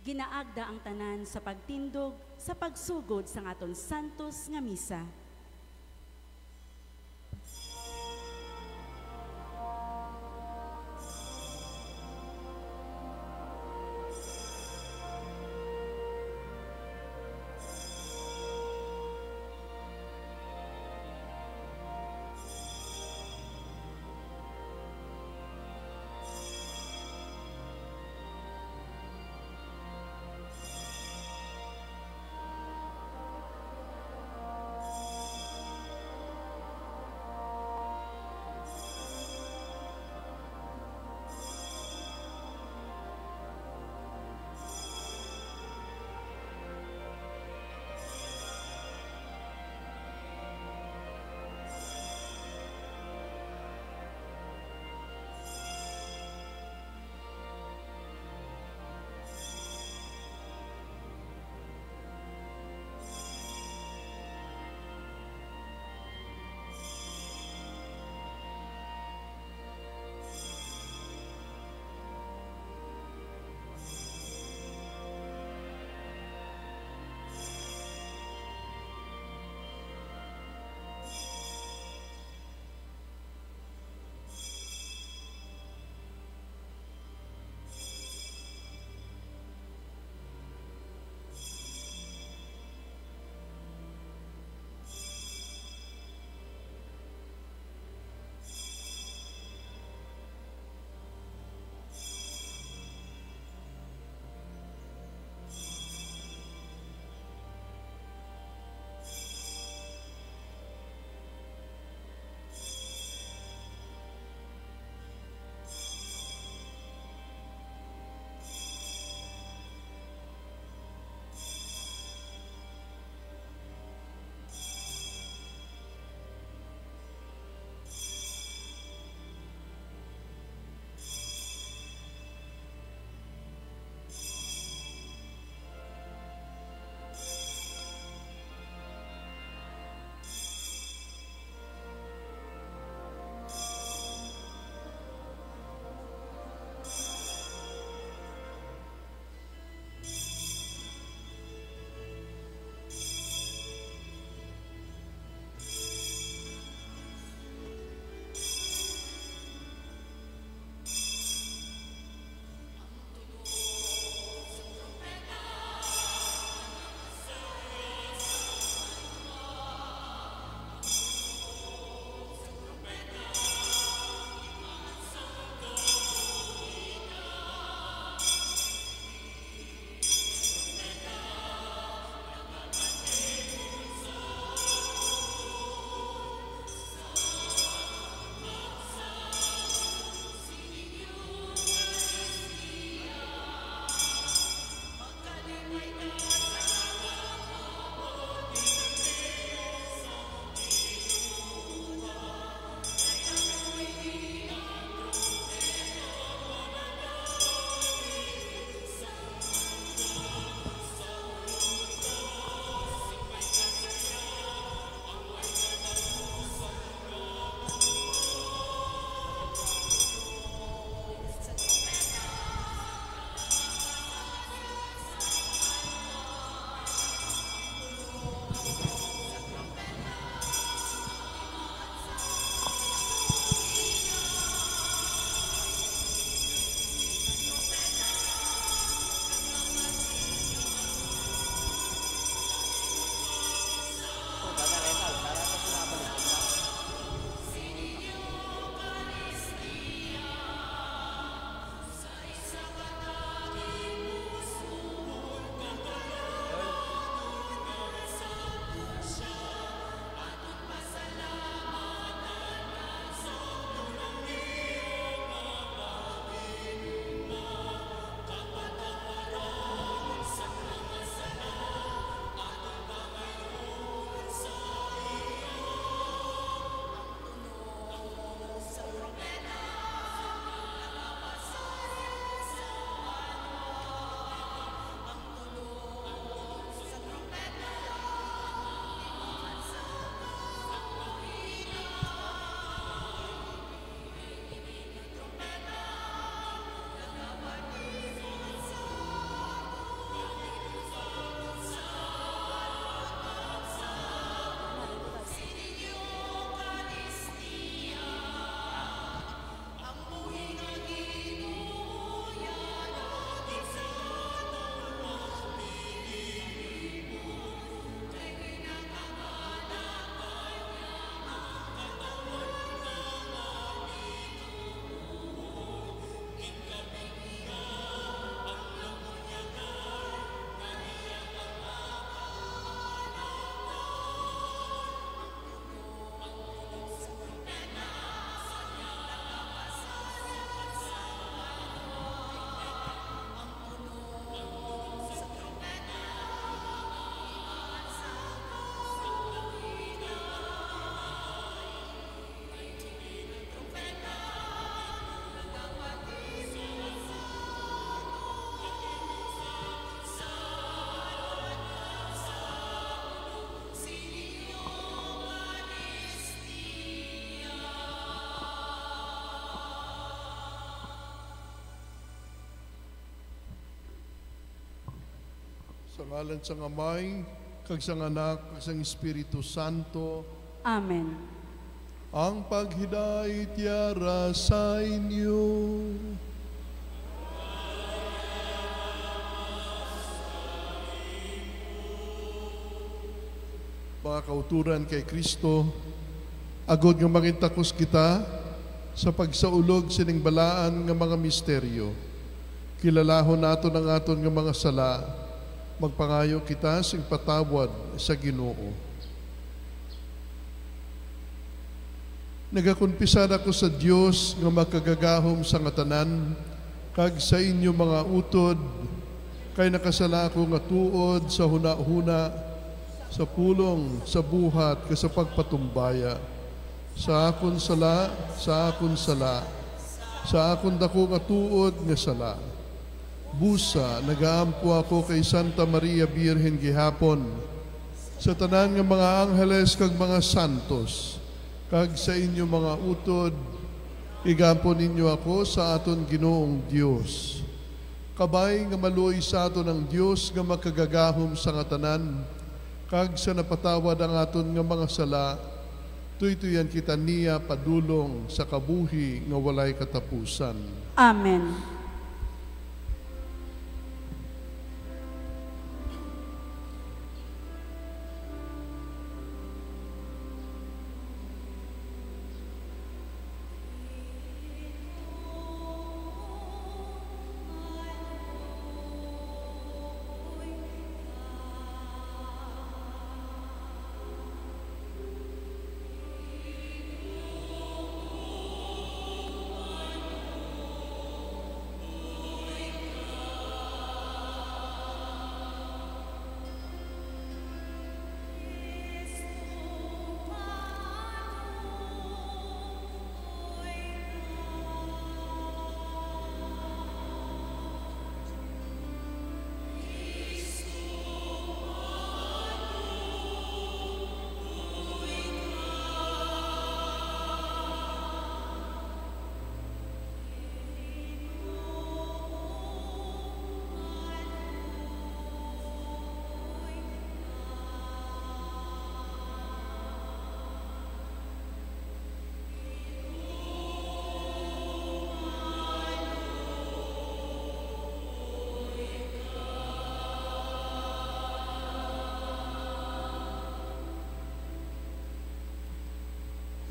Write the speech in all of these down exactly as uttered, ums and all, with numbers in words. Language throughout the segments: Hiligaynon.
Ginaagda ang tanan sa pagtindog sa pagsugod sang aton santos nga misa. Sa ngalan sang Amay, kag sang Anak, kag sang Espiritu Santo. Amen. Ang paghidait yara sa inyo. Mga kauturan kay Cristo, agod nga mangin takos kita sa pagsaulog sining balaan nga mga misteryo, kilalahon naton ang aton nga mga sala, magpangayo kita sing patawad sa Ginoo. Nagakonpisar ako sa Dios nga makagagahom sa nga tanan, kag sa inyo mga utod, kay nakasala ako nga tuod sa hunahuna, sa pulong, sa buhat, kag sa pagpatumbaya. Sa akon sala, sa akon sala, sa akon daku nga tuod nga sala. Busa, nagaampo ako kay Santa Maria Birhen gihapon, sa tanan nga mga angheles kag mga santos, kag sa inyo mga utod, igampo ninyo ako sa aton Ginoong Dios. Kabay nga maluoy sa aton ang Dios nga makagagahom sa nga tanan, kag sa napatawad ang aton nga mga sala, tuytuyan kita niya padulong sa kabuhi nga walay katapusan. Amen.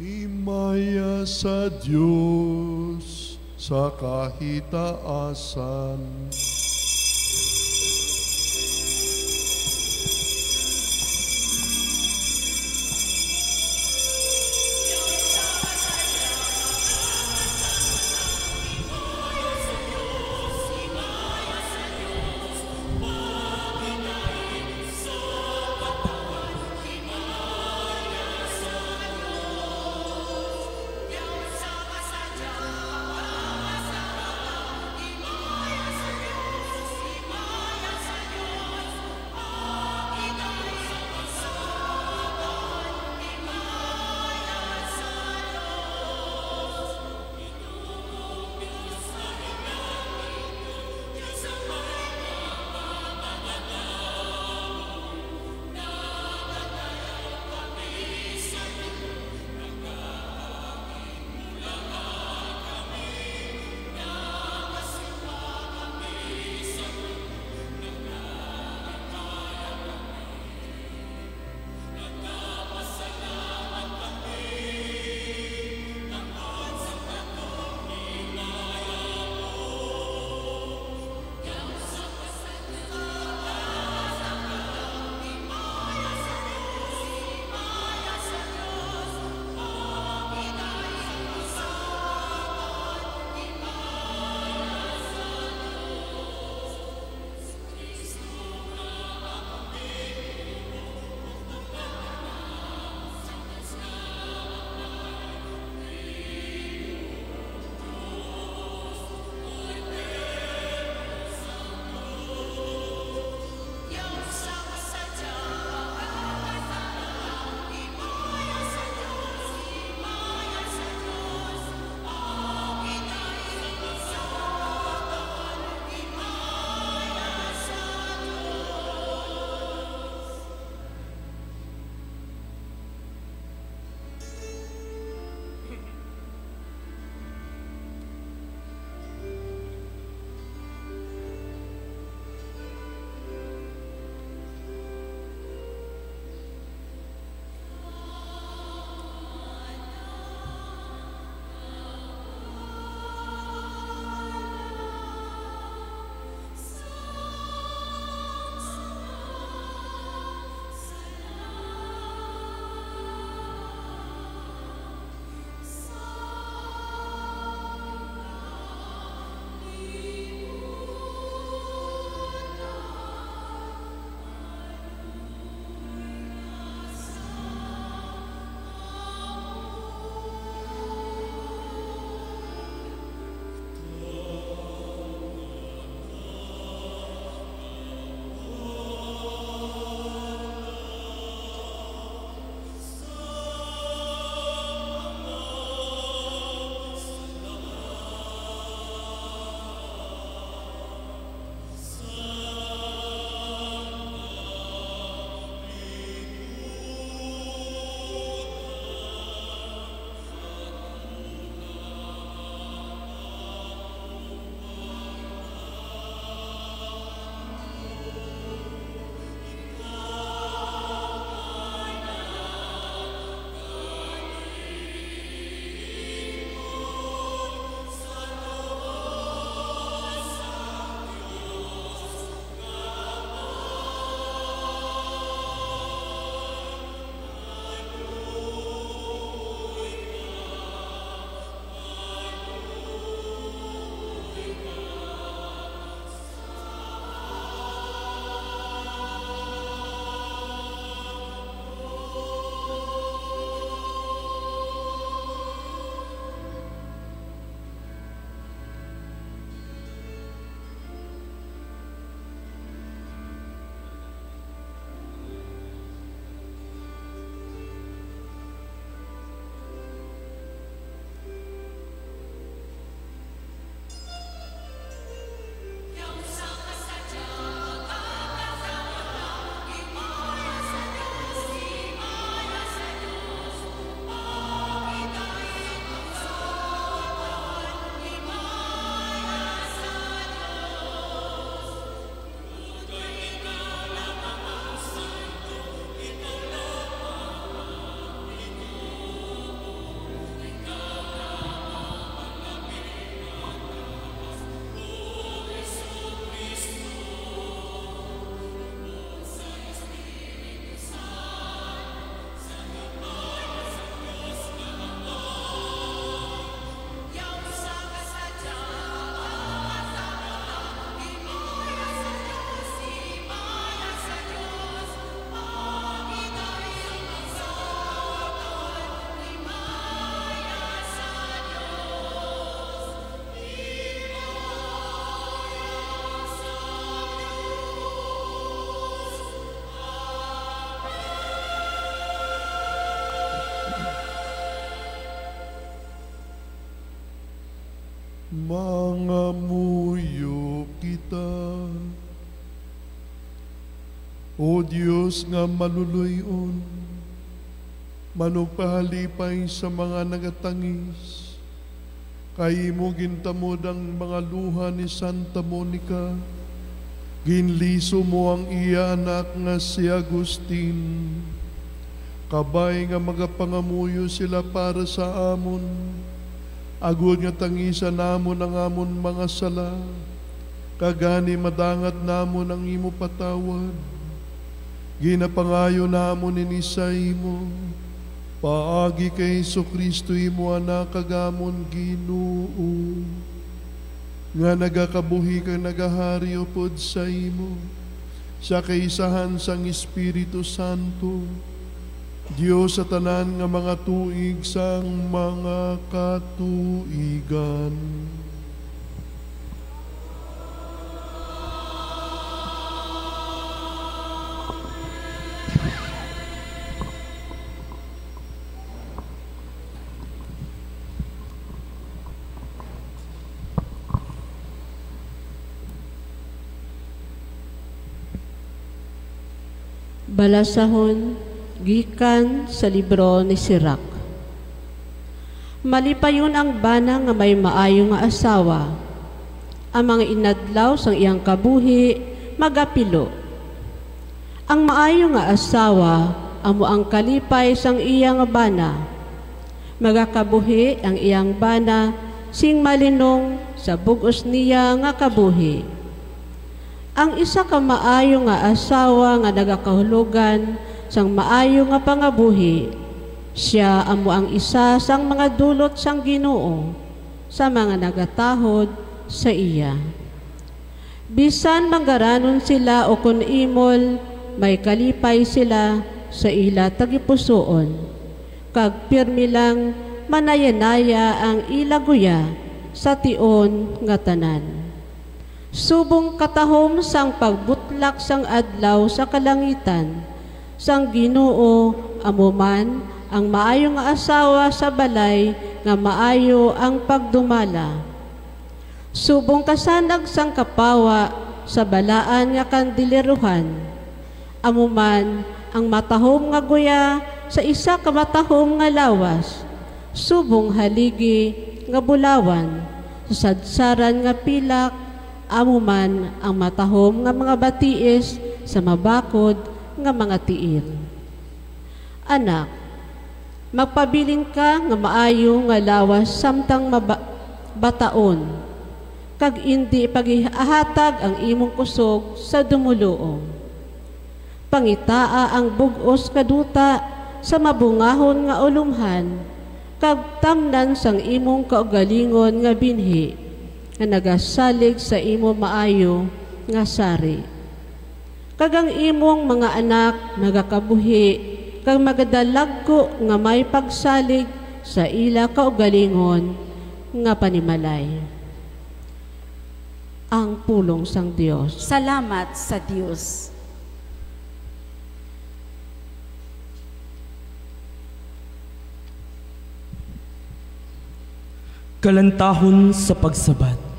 Himaya sa Dios sa kahitaasan. O Dios nga maluluy-on, manugpahalipay sa mga nagatangis, kay imo gintamod ang mga luha ni Santa Monica, ginliso mo ang iya anak nga si Agustin. Kabay nga magapangamuyo sila para sa amon, agod nga tangisan namon ang amon mga sala, kag gani madangat namon ang imo patawad. Ginapangayo namon ini sa imo, paagi kay Jesu-Cristo, imo Anak kag amon Ginoo, nga nagakabuhi kag nagahari upod sa imo, sa kaisahan sang Espiritu Santo, Dios sa tanan nga mga tuig sang mga katuigan. Balasahon gikan sa libro ni Sirak. Malipayon ang bana nga may maayo nga asawa. Ang mga inadlaw sang iyang kabuhi magapilo. Ang maayo nga asawa amo ang kalipay sang iya nga bana. Magakabuhi ang iyang bana sing malinong sa bug-os niya nga kabuhi. Ang isa ka maayo nga asawa nga nagakahulogan sang maayo nga pangabuhi, sia amo ang isa sang mga dulot sang Ginoo sa mga nagatahod sa iya. Bisan manggaranon sila ukon imol, may kalipay sila sa ila tagipusoon, kag pirme lang manayanaya ang ila guya sa tion nga tanan. Subong katahom sang pagbutlak sang adlaw sa kalangitan sang Ginoo, amo man ang maayo nga asawa sa balay nga maayo ang pagdumala. Subong kasanag sang kapawa sa balaan nga kandelerohan, amo man ang matahom nga guya sa isa ka matahom nga lawas, subong haligi nga bulawan sa sadsaran nga pilak, amo man ang matahom nga mga batiis sa mabakod nga mga tiil. Anak, magpabilin ka nga maayo nga lawas samtang maba-, bataon, kag indi paghihatag ang imong kusog sa dumoluong. Pangitaa ang bug-os nga duta sa mabungahon nga ulomhan, kag tamnan sang imong kaugalingon nga binhi nga nagasalig sa imo maayo nga sari. Kag ang imong mga anak magakabuhi kag magadalagku nga may pagsalig sa ila kaugalingon nga panimalay. Ang pulong sang Dios. Salamat sa Dios. Kalantahon sa pagsabat.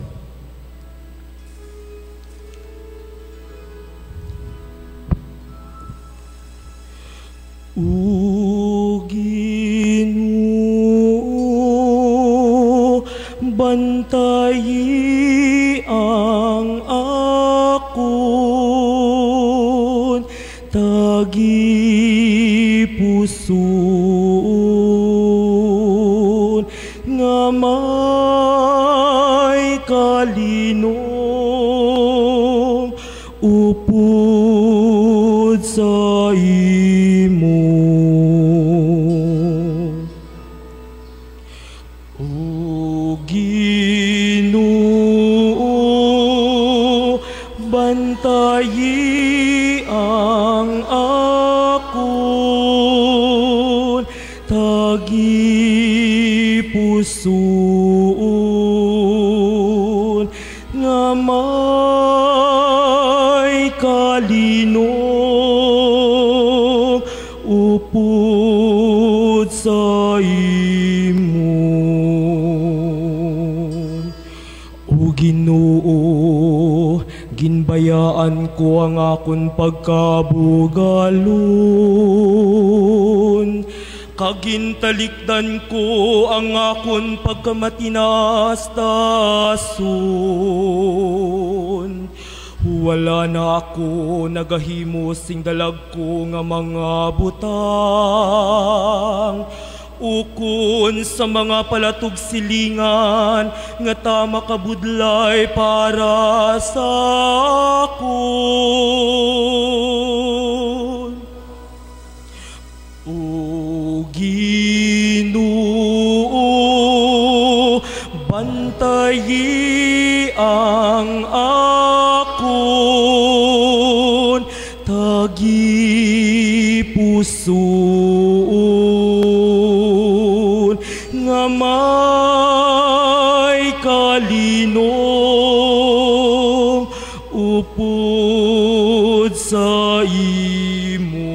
O Ginoo, bantayi ang akon tagipusoon nga may kalinom upod sa imo. O Ginoo, bantayi ang akon tagipusoon nga may kalinom upod sa imo. O Ginoo, Ginbayaan ko ang akon pagkabugalon, kag gintalikdan ko ang akon pagkamatinas-tason. Wala na ako nagahimo sing dalagko nga mga butang, ukon sa mga palatugsilingan nga tama ka budlay para sa akon. O Ginoo, bantayi ang akon tagipusoon nga may kalinom upod sa imo.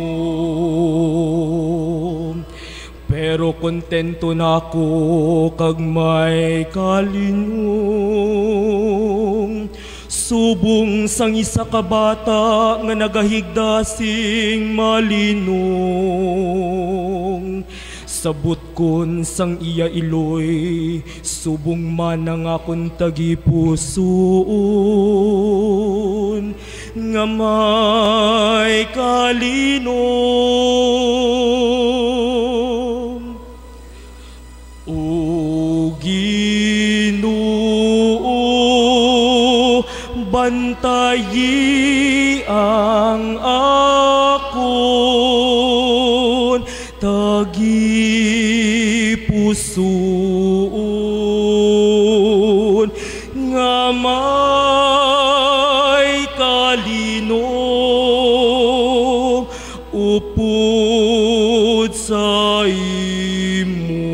Pero kontento na ako kag may kalinom, subong sang isa ka bata nga nagahigda sing malinong. Sa butkon sang iya iloy, subong man ang akon tagipusoon nga may kalinom. O Ginoo, bantayi ang akon tagipusoon nga may kalinom upod sa imo.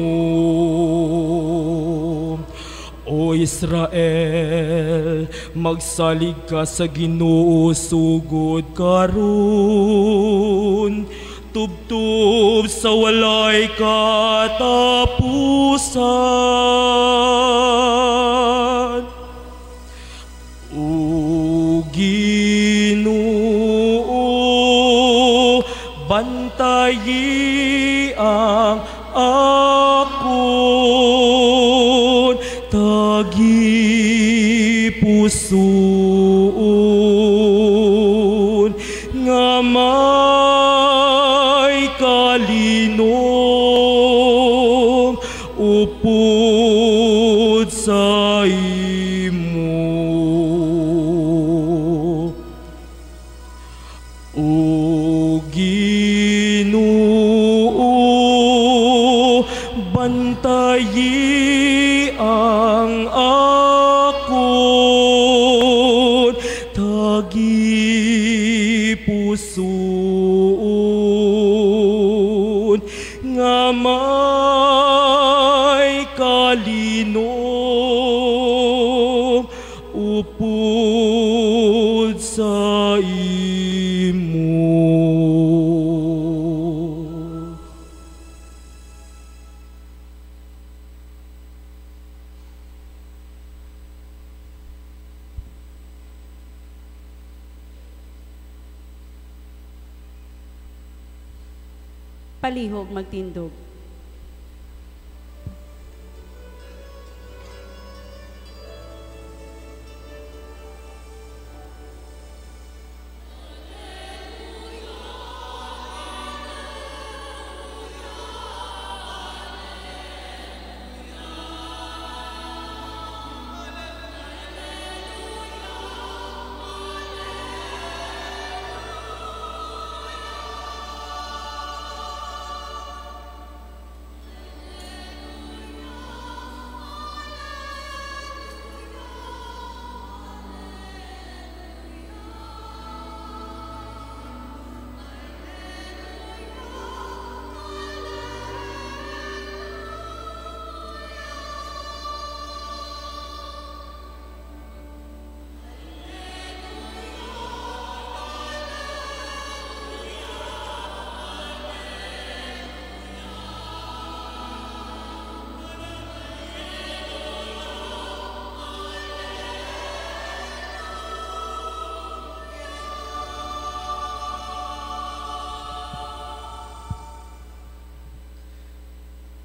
O Israel, magsalig ka sa Ginoo sugod karon, tubtob sa walay katapusan. O Ginoo, bantayi ang akon tagipusoon nga may kalinom upod sa imo. O Ginoo, bantayi ang akon tagipusoon nga may kalinom upod sa imo. Palihog magtindog.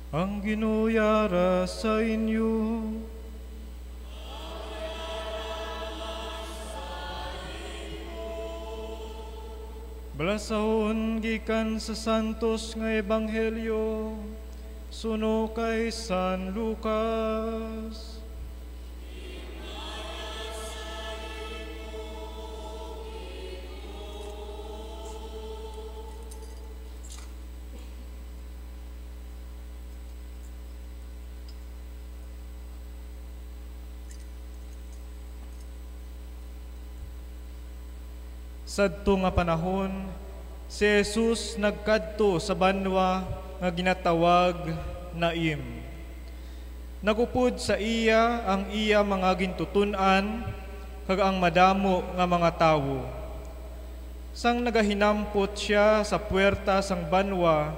Ang Ginoo yara sa inyo. Balasahon gikan sa Santos nga Ebanghelyo suno kay San Lucas. Sadto nga panahon, si Jesus nagkadto sa banwa nga ginatawag Naim. Nagupod sa iya ang iya mga gintuton-an kag ang madamo nga mga tawo. Sang nagahinampot sia sa puwerta sang banwa,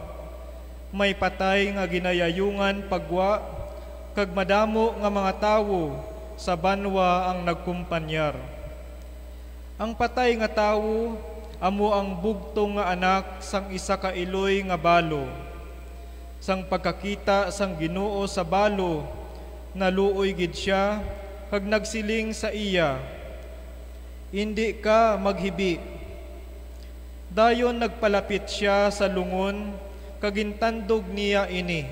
may patay nga ginayayungan pagwa, kag madamo nga mga tawo sa banwa ang nagkumpanyar. Ang patay nga tawo amo ang bugtong nga anak sang isa ka iloy nga balo. Sang pagkakita sang Ginoo sa balo, naluoy gid sia kag nagsiling sa iya, "Indi ka maghibi." Dayon nagpalapit sia sa lungon kag gintandog niya ini.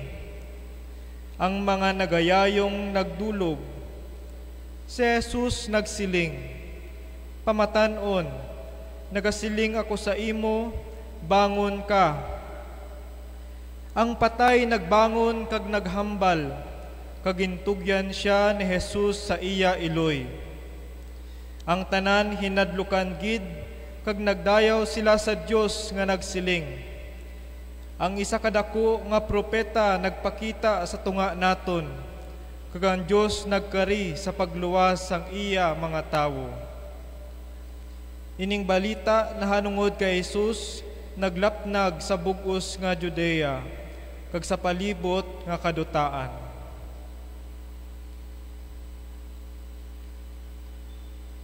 Ang mga nagayayong nagdulog. Si Jesus nagsiling, "Pamatan-on, nagasiling ako sa imo, bangon ka." Ang patay nagbangon kag naghambal, kag gintugyan sia ni Jesus sa iya iloy. Ang tanan hinadlukan gid, kag nagdayaw sila sa Dios nga nagsiling, "Ang isa ka daku nga propeta nagpakita sa tunga naton, kag ang Dios nagkari sa pagluwas sang iya mga tawo." Ining balita nahanungod kay Jesus naglapnag sa bug-os nga Judea kag sa palibot nga kadutaan.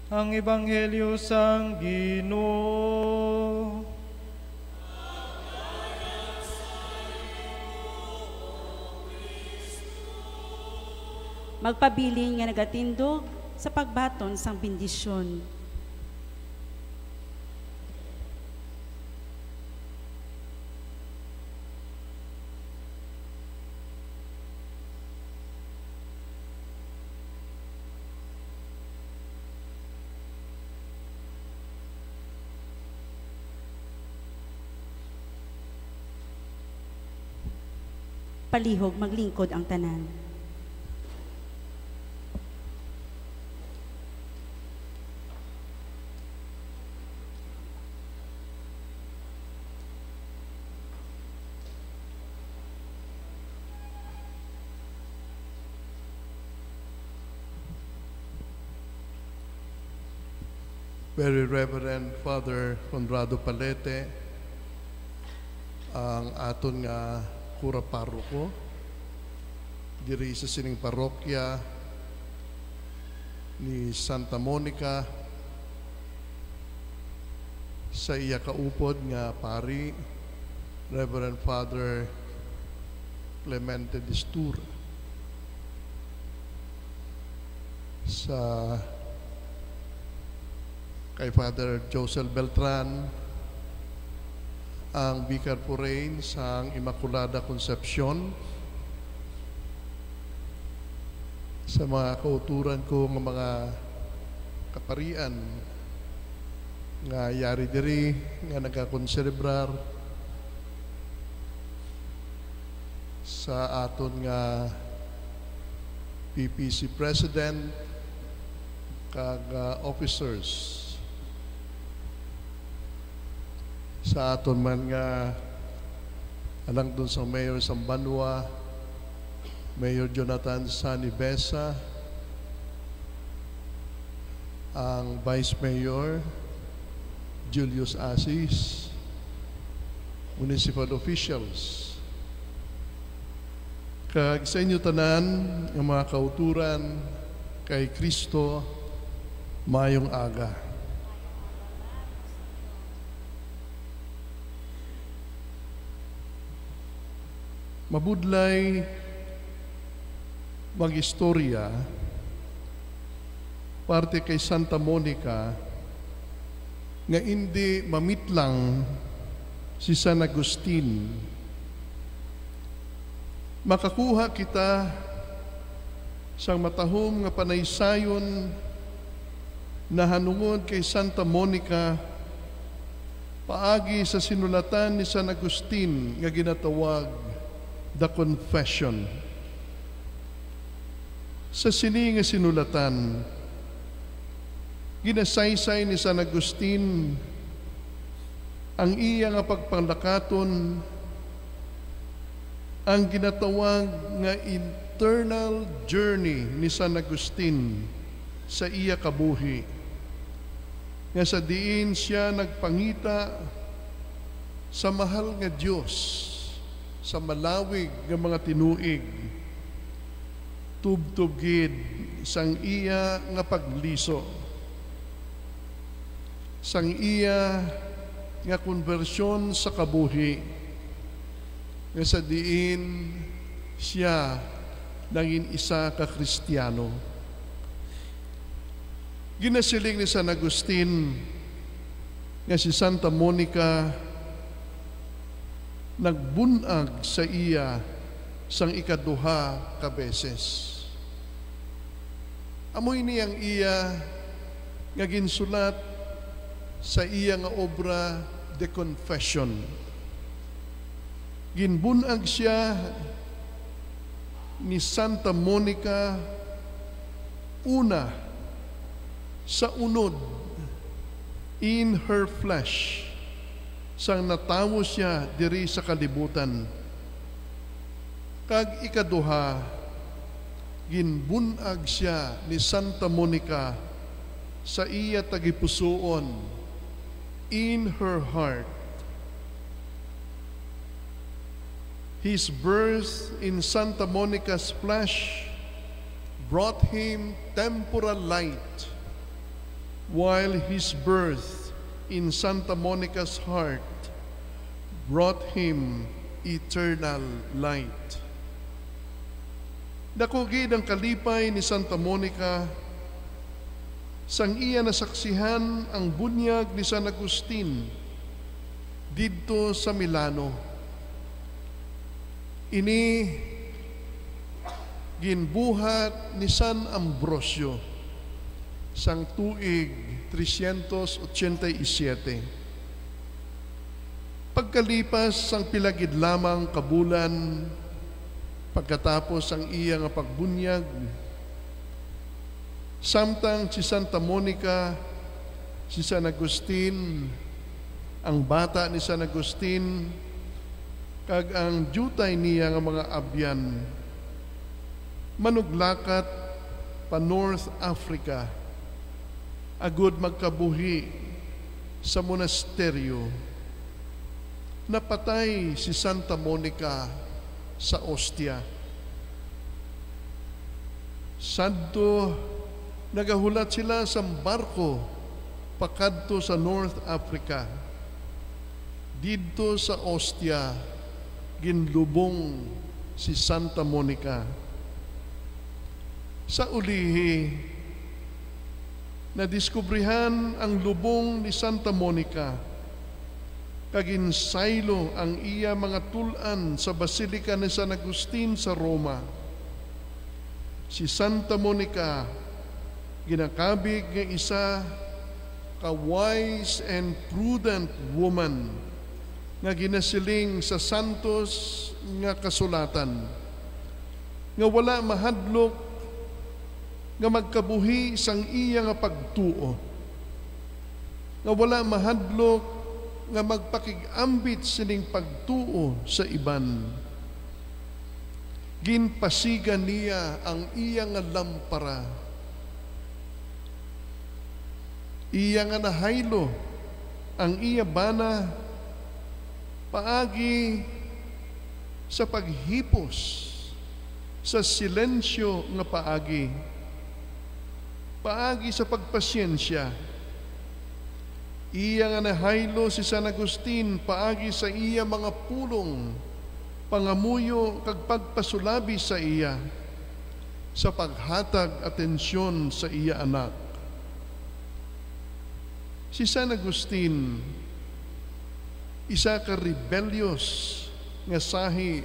Ang Ebanghelyo sang Ginoo. Magpabilin nga nagatindog sa pagbaton sang bendisyon. Palihog, maglingkod ang tanan. Very Reverend Father Conrado Palete, ang aton nga kura paroko diri sa sining parokya ni Santa Monica, sa iya kaupod nga pari, Reverend Father Clemente Distura, sa kay Father Josel Beltran, ang Vicar Forain sang Immaculada Concepcion, sa mga kauturan ko nga mga kaparian nga yari diri nga nagakonselebrar, sa aton nga P P C President kag, ah, officers, sa aton man nga halangdon sang Mayor sang banwa, Mayor Jonathan Sani Besa, ang Vice Mayor Julius Asis, municipal officials, kag sa inyo tanan nga mga kauturan kay Cristo, mayong aga. Mabudlay mag-istorya parte kay Santa Monica nga indi mamitlang si San Agustin. Makakuha kita sang matahom nga panaysayon nahanungod kay Santa Monica paagi sa sinulatan ni San Agustin nga ginatawag The Confession. Sa sini nga sinulatan, ginasaysay ni San Agustin ang iya nga pagpanglakaton, ang ginatawag nga internal journey ni San Agustin sa iya kabuhi, nga sa diin sia nagpangita sa mahal nga Dios sa malawig nga mga tinuig, tubtob gid sang iya nga pagliso, sang iya nga konbersyon sa kabuhi, nga sa diin sia nangin isa ka Kristiyano. Ginasiling ni San Agustin nga si Santa Monica nagbun-ag sa iya sang ikaduha ka beses. Amo ini ang iya nga ginsulat sa iya nga obra, The Confession. Ginbun-ag sia ni Santa Monica una sa unod, in her flesh, sang natawo sia diri sa kalibutan. Kag ikaduha, ginbun-ag sia ni Santa Monica sa iya tagipusoon, in her heart. His birth in Santa Monica's flesh brought him temporal light, while his birth in Santa Monica's heart brought him eternal light. Dako gid ang kalipay ni Santa Monica sang iya nasaksihan ang bunyag ni San Agustin didto sa Milano. Ini ginbuhat ni San Ambrosio sang tuig trescientos ochenta y siete. Pagkalipas sang pila gid lamang ka bulan pagkatapos sang iya nga pagbunyag, samtang si Santa Monica, si San Agustin, ang bata ni San Agustin, kag ang diutay niya nga mga abyan manuglakat pa North Africa agud magkabuhi sa monasteryo, napatay si Santa Monica sa Ostia. Sadto, nagahulat sila sang barko pakadto sa North Africa. Didto sa Ostia, ginlubong si Santa Monica. Sa ulihi, nadiskubrihan ang lubong ni Santa Monica, kag ginsaylo ang iya mga tul-an sa Basilika ni San Agustin sa Roma. Si Santa Monica ginakabig nga isa ka wise and prudent woman nga ginasiling sa santos nga kasulatan, nga wala mahadlok nga magkabuhi sang iya nga pagtuo, nga wala mahadlok nga magpakig-ambit sining pagtuo sa iban. Ginpasiga niya ang iya nga lampara. Iya nga nahaylo ang iya bana paagi sa paghipos, sa silensyo nga paagi, paagi sa pagpasyensya. Iya nga nahaylo si San Agustin paagi sa iya mga pulong pangamuyo kag pagpasulabi sa iya sa paghatag atensyon sa iya anak. Si San Agustin, isa ka rebellious nga sahi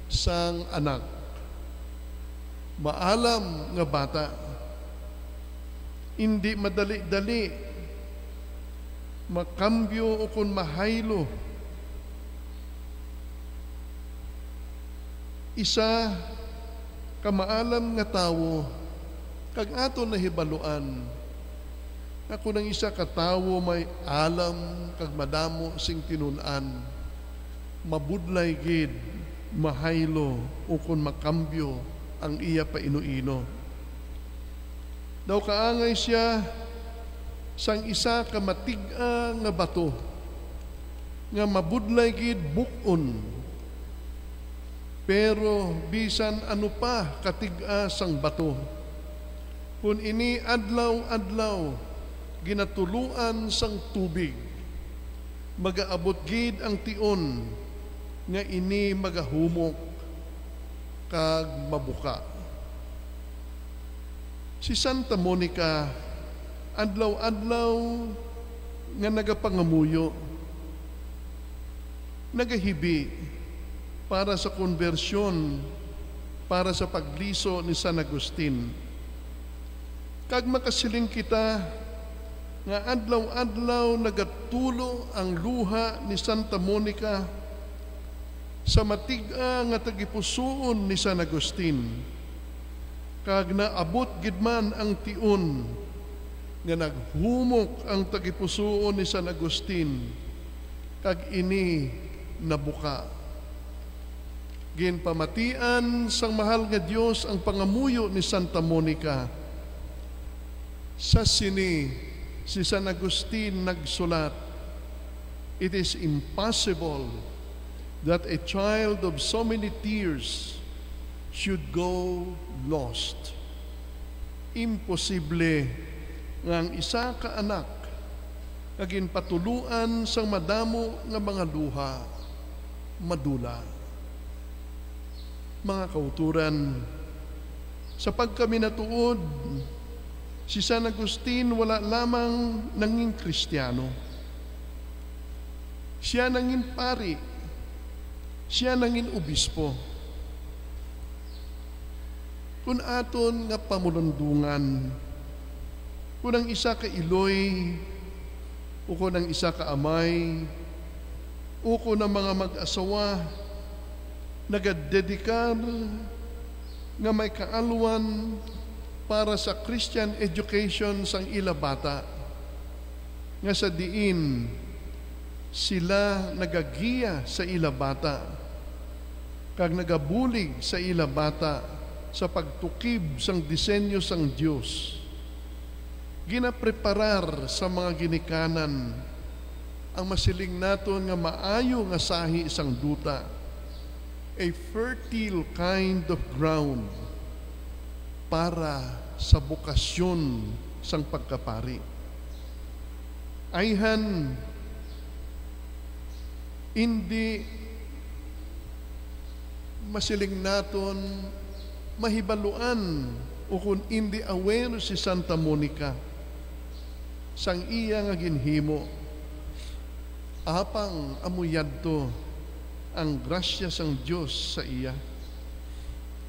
sang anak. Maalam nga bata. Indi madali-dali makambyo ukon mahaylo. Isa ka maalam nga tawo, kag aton nahibaluan nga kon ang isa ka tawo may alam kag madamo sing tinun-an, mabudlay gid mahaylo ukon makambyo ang iya painuino. Daw kaangay sia sang isa ka matig-a nga bato nga mabudlay gid buk-on. Pero bisan ano pa katig-a sang bato, kon ini adlaw-adlaw ginatuloan sang tubig, magaabot gid ang tion nga ini magahumok kag mabuka. Si Santa Monica adlaw-adlaw nga nagapangamuyo, nagahibi para sa konbersyon, para sa pagliso ni San Agustin. Kag makasiling kita nga adlaw-adlaw nagatulo ang luha ni Santa Monica sa matig-a nga tagipusoon ni San Agustin, kag naabot gid man ang tion nga naghumok ang tagipusoon ni San Agustin, kag ini nabuka. Ginpamatian sang Mahal nga Dios ang pangamuyo ni Santa Monica. Sa sini, si San Agustin nagsulat, "It is impossible that a child of so many tears should go lost." Imposible nga ang isa ka anak nga ginpatuloan sang madamo nga mga luha madula. Mga kauturan, sa pagkaminatuod, si San Agustin wala lamang nangin Kristiyano. Sia nangin pari, sia nangin obispo. Kon aton nga pamulundungan, kon ang isa ka iloy, ukon ang isa ka amay, ukon ang mga mag-asawa nagadedikar nga may kaalwan para sa Christian education sang ila bata, nga sa diin sila nagagiya sa ila bata kag nagabulig sa ila bata sa pagtukib sang disenyo sang Dios. Ginapreparar sa mga ginikanan ang masiling naton nga maayo nga sahi sang duta, a fertile kind of ground para sa bokasyon sang pagkapari. Ayhan, indi masiling naton mahibaluan ukon indi aware si Santa Monica sang iya nga ginhimo, apang amo yadto ang grasya sang Dios sa iya.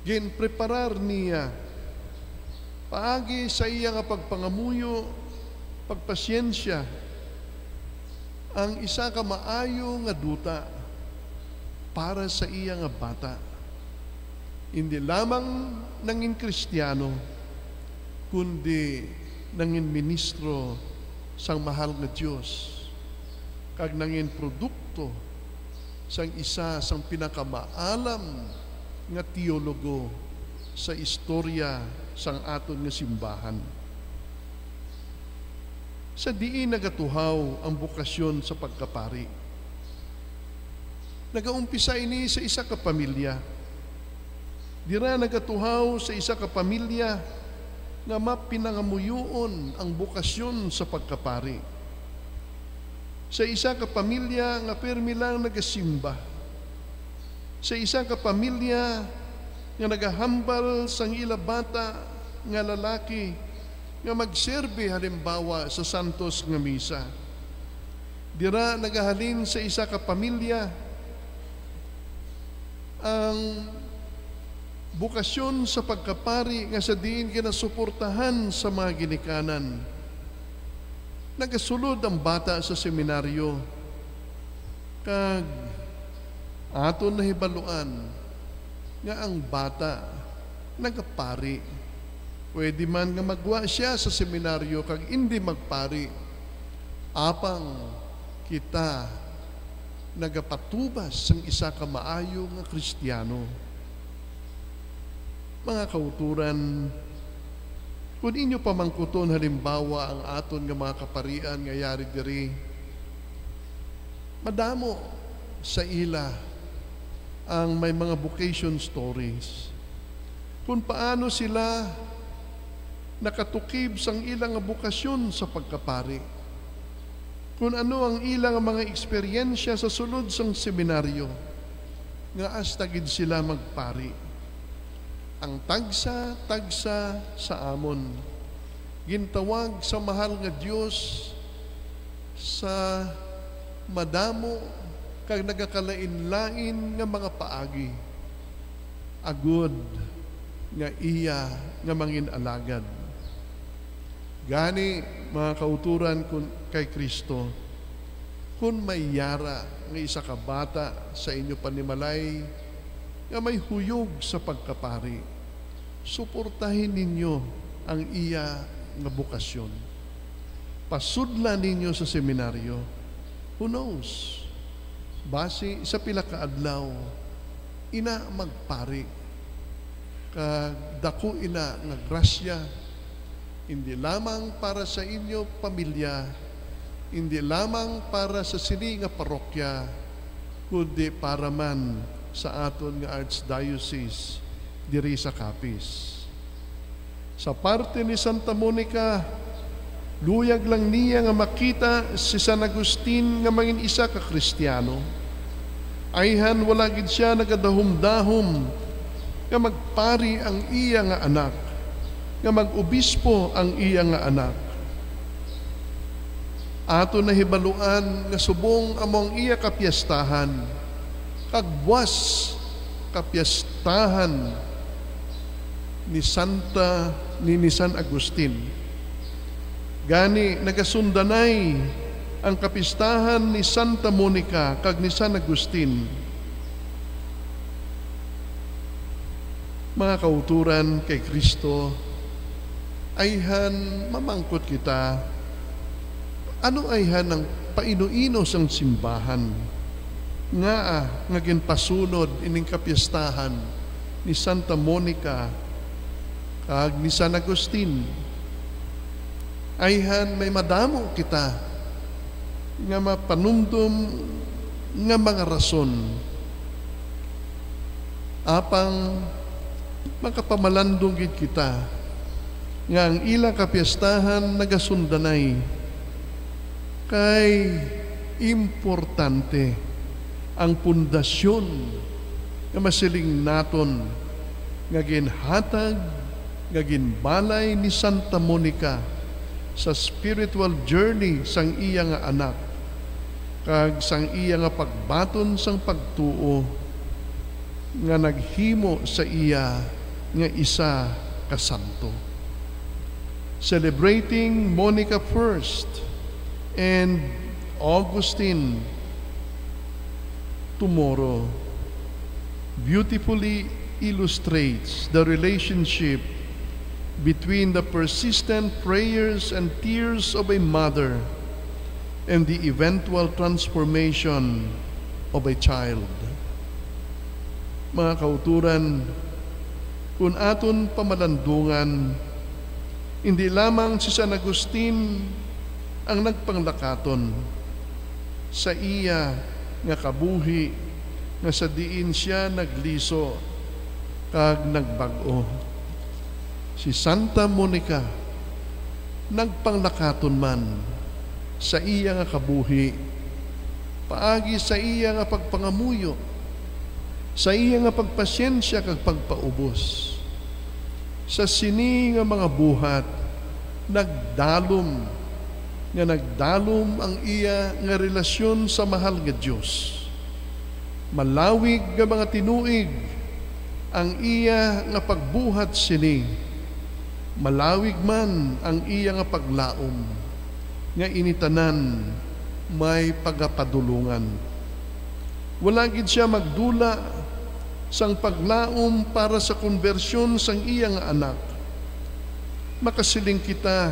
Ginpreparar niya paagi sa iya nga pagpangamuyo, pagpasyensya, ang isa ka maayo nga duta para sa iya nga bata. Indi lamang nangin Kristiyano, kundi nangin ministro sang mahal nga Dios, kag nangin produkto sang isa sang pinakamaalam nga teologo sa istorya sang aton nga simbahan. Sa diin nagatuhaw ang bokasyon sa pagkapari? Nagaumpisa ini sa isa ka pamilya. Dira nagatuhaw sa isa ka pamilya nga mapinangamuyoon ang bokasyon sa pagkapari. Sa isa ka pamilya nga pirmi lang nagasimba. Sa isa ka pamilya nga nagahambal sang ila bata nga lalaki nga magserbi halimbawa sa santos nga misa. Dira nagahalin sa isa ka pamilya ang bukasyon sa pagkapari nga sa diin ginasuportahan sa mga ginikanan. Nagasulod ang bata sa seminaryo, kag aton nahibaluan nga ang bata nagapari. Pwede man nga magwa sia sa seminaryo kag indi magpari, apang kita nagapatubas sang isa ka maayo nga Kristiyano. Mga kauturan, kon inyo pamangkuton halimbawa ang aton nga mga kaparian nga yari diri, madamo sa ila ang may mga vocation stories, kon paano sila nakatukib sang ila nga bukasyon sa pagkapari, kon ano ang ila nga mga eksperyensya sa sulod sang seminaryo, nga hasta gid sila magpari. Ang tagsa-tagsa sa amon gintawag sa mahal nga Dios sa madamo kag nagakalain-lain nga mga paagi, agod nga iya nga mangin-alagad. Gani, mga kauturan kun-, kay Kristo, kun may yara nga isa ka bata sa inyo panimalay nga may huyog sa pagkapari, suportahi ninyo ang iya nga bokasyon. Pasudla ninyo sa seminaryo. Who knows? Basi sa pila ka adlaw, ina magpari, kag daku ina nga grasya, indi lamang para sa inyo pamilya, indi lamang para sa sini nga parokya, kundi para man sa aton nga archdiocese diri sa Capiz. Sa parte ni Santa Monica, luyag lang niya nga makita si San Agustin nga mangin isa ka Kristiano. Ayhan wala gid sia nagadahumdahom nga magpari ang iya nga anak, nga mag-obispo ang iya nga anak. Aton nahibaluan nga subong amo ang iya kapiestahan, kag buas kapiestahan ni Santa, ni, ni San Agustin. Gani, nagasundanay ang kapistahan ni Santa Monica kag ni San Agustin. Mga kauturan kay Kristo, ayhan mamangkot kita, ano ayhan ang paino-ino sang simbahan? Ngaa nga ginpasunod ining kapiestahan ni Santa Monica kag ni San Agustin? Ayhan may madamo kita nga mapanumdom nga mga rason. Apang makapamalandong gid kita nga ang ilang kapiestahan nagasundanay, kay importante ang pundasyon nga masiling naton nga ginhatag, nga ginbalay ni Santa Monica sa spiritual journey sang iya nga anak kag sang iya nga pagbaton sang pagtuo nga naghimo sa iya nga isa ka santo. Celebrating Monica first and Augustine tomorrow beautifully illustrates the relationship between the persistent prayers and tears of a mother and the eventual transformation of a child. Mga kauturan, kun aton pamalandungan, hindi lamang si San Agustin ang nagpanglakaton sa iya nga kabuhi nga sa diin sia nagliso kag nagbag-o. Si Santa Monica nagpanglakaton man sa iya nga kabuhi paagi sa iya nga pagpangamuyo sa iya nga pagpasyensya kag pagpaubos. Sa sini nga mga buhat, nagdalom nga nagdalom ang iya nga relasyon sa mahal nga Dios. Malawig nga mga tinuig ang iya nga pagbuhat sini. Malawig man ang iya nga paglaom, nga ini tanan may pagapadulongan. Wala gid sia magdula sang paglaom para sa konbersyon sang iya nga anak. Makasiling kita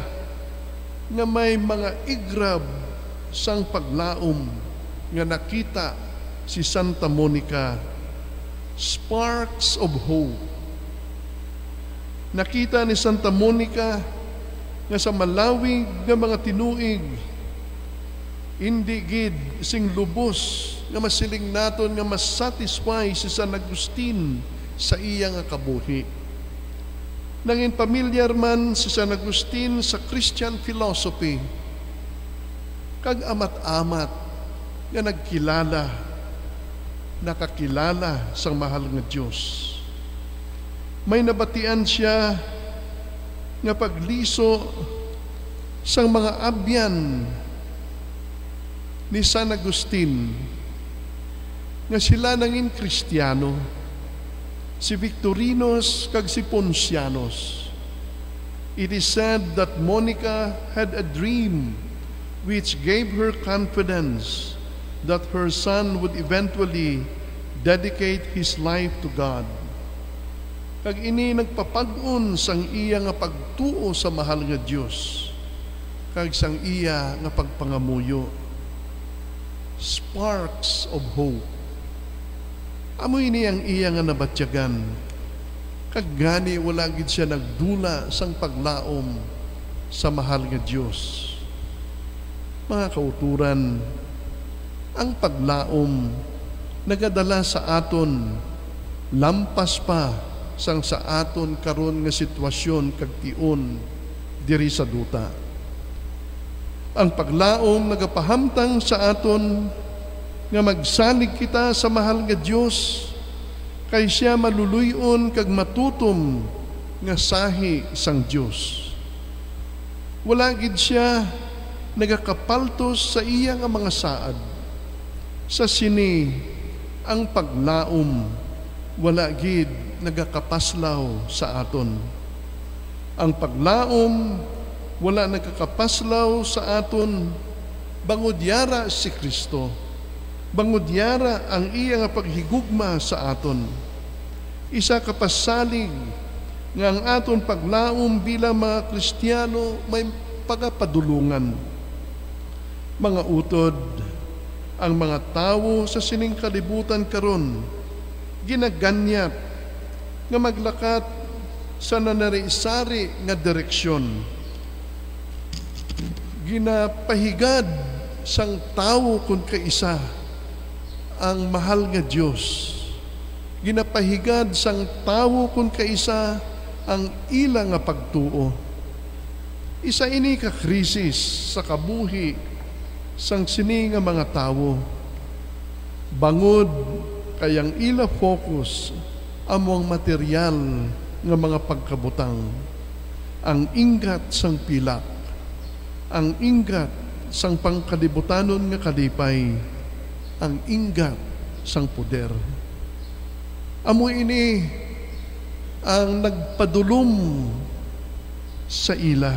nga may mga igrab sang paglaom nga nakita si Santa Monica, sparks of hope. Nakita ni Santa Monica nga sa malawig nga mga tinuig, indi gid sing lubos nga masiling naton nga masatisfy si San Agustin sa iya nga kabuhi. Nangin pamilyar man si San Agustin sa Christian philosophy, kag amat-amat nga nagkilala, nakakilala sang mahal nga Dios. May nabatian sia nga pagliso sang mga abyan ni San Agustin nga sila nangin Kristiyano, si Victorinus kag si Poncianus. It is said that Monica had a dream which gave her confidence that her son would eventually dedicate his life to God. Kag ini nagpapag-on sang iya nga pagtuo sa mahal nga Dios kag sang iya nga pagpangamuyo. Sparks of hope. Amo ini ang iya nga nabatyagan, kag gani wala gid sia nagdula sang paglaom sa mahal nga Dios. Mga kauturan, ang paglaom nagadala sa aton lampas pa sang sa aton karon nga sitwasyon kag tion diri sa duta. Ang paglaom nagapahamtang sa aton nga magsalig kita sa mahal nga Dios, kay sia maluloy-on kag matutom nga sahi sang Dios. Wala gid sia nagakapaltos sa iya nga mga saad. Sa sini, ang paglaom wala gid nagakapaslaw sa aton. Ang paglaom wala nagakapaslaw sa aton, bangod yara si Cristo, bangod yara ang iya nga paghigugma sa aton. Isa ka pasalig nga ang aton paglaom bilang mga Kristiyano may pagapadulongan. Mga utod, ang mga tawo sa sining kalibutan karon ginaganyat nga maglakat sa nanari-sari nga direksyon. Ginapahigad sang tawo kon kaisa ang mahal nga Dios. Ginapahigad sang tawo kon kaisa ang ila nga pagtuo. Isa ini ka krisis sa kabuhi sang sini nga mga tawo, bangod kay ang ila focus amo ang material nga mga pagkabutang, ang inggat sang pilak, ang inggat sang pangkalibutanon nga kalipay, ang inggat sang poder. Amo ini ang nagpadulom sa ila.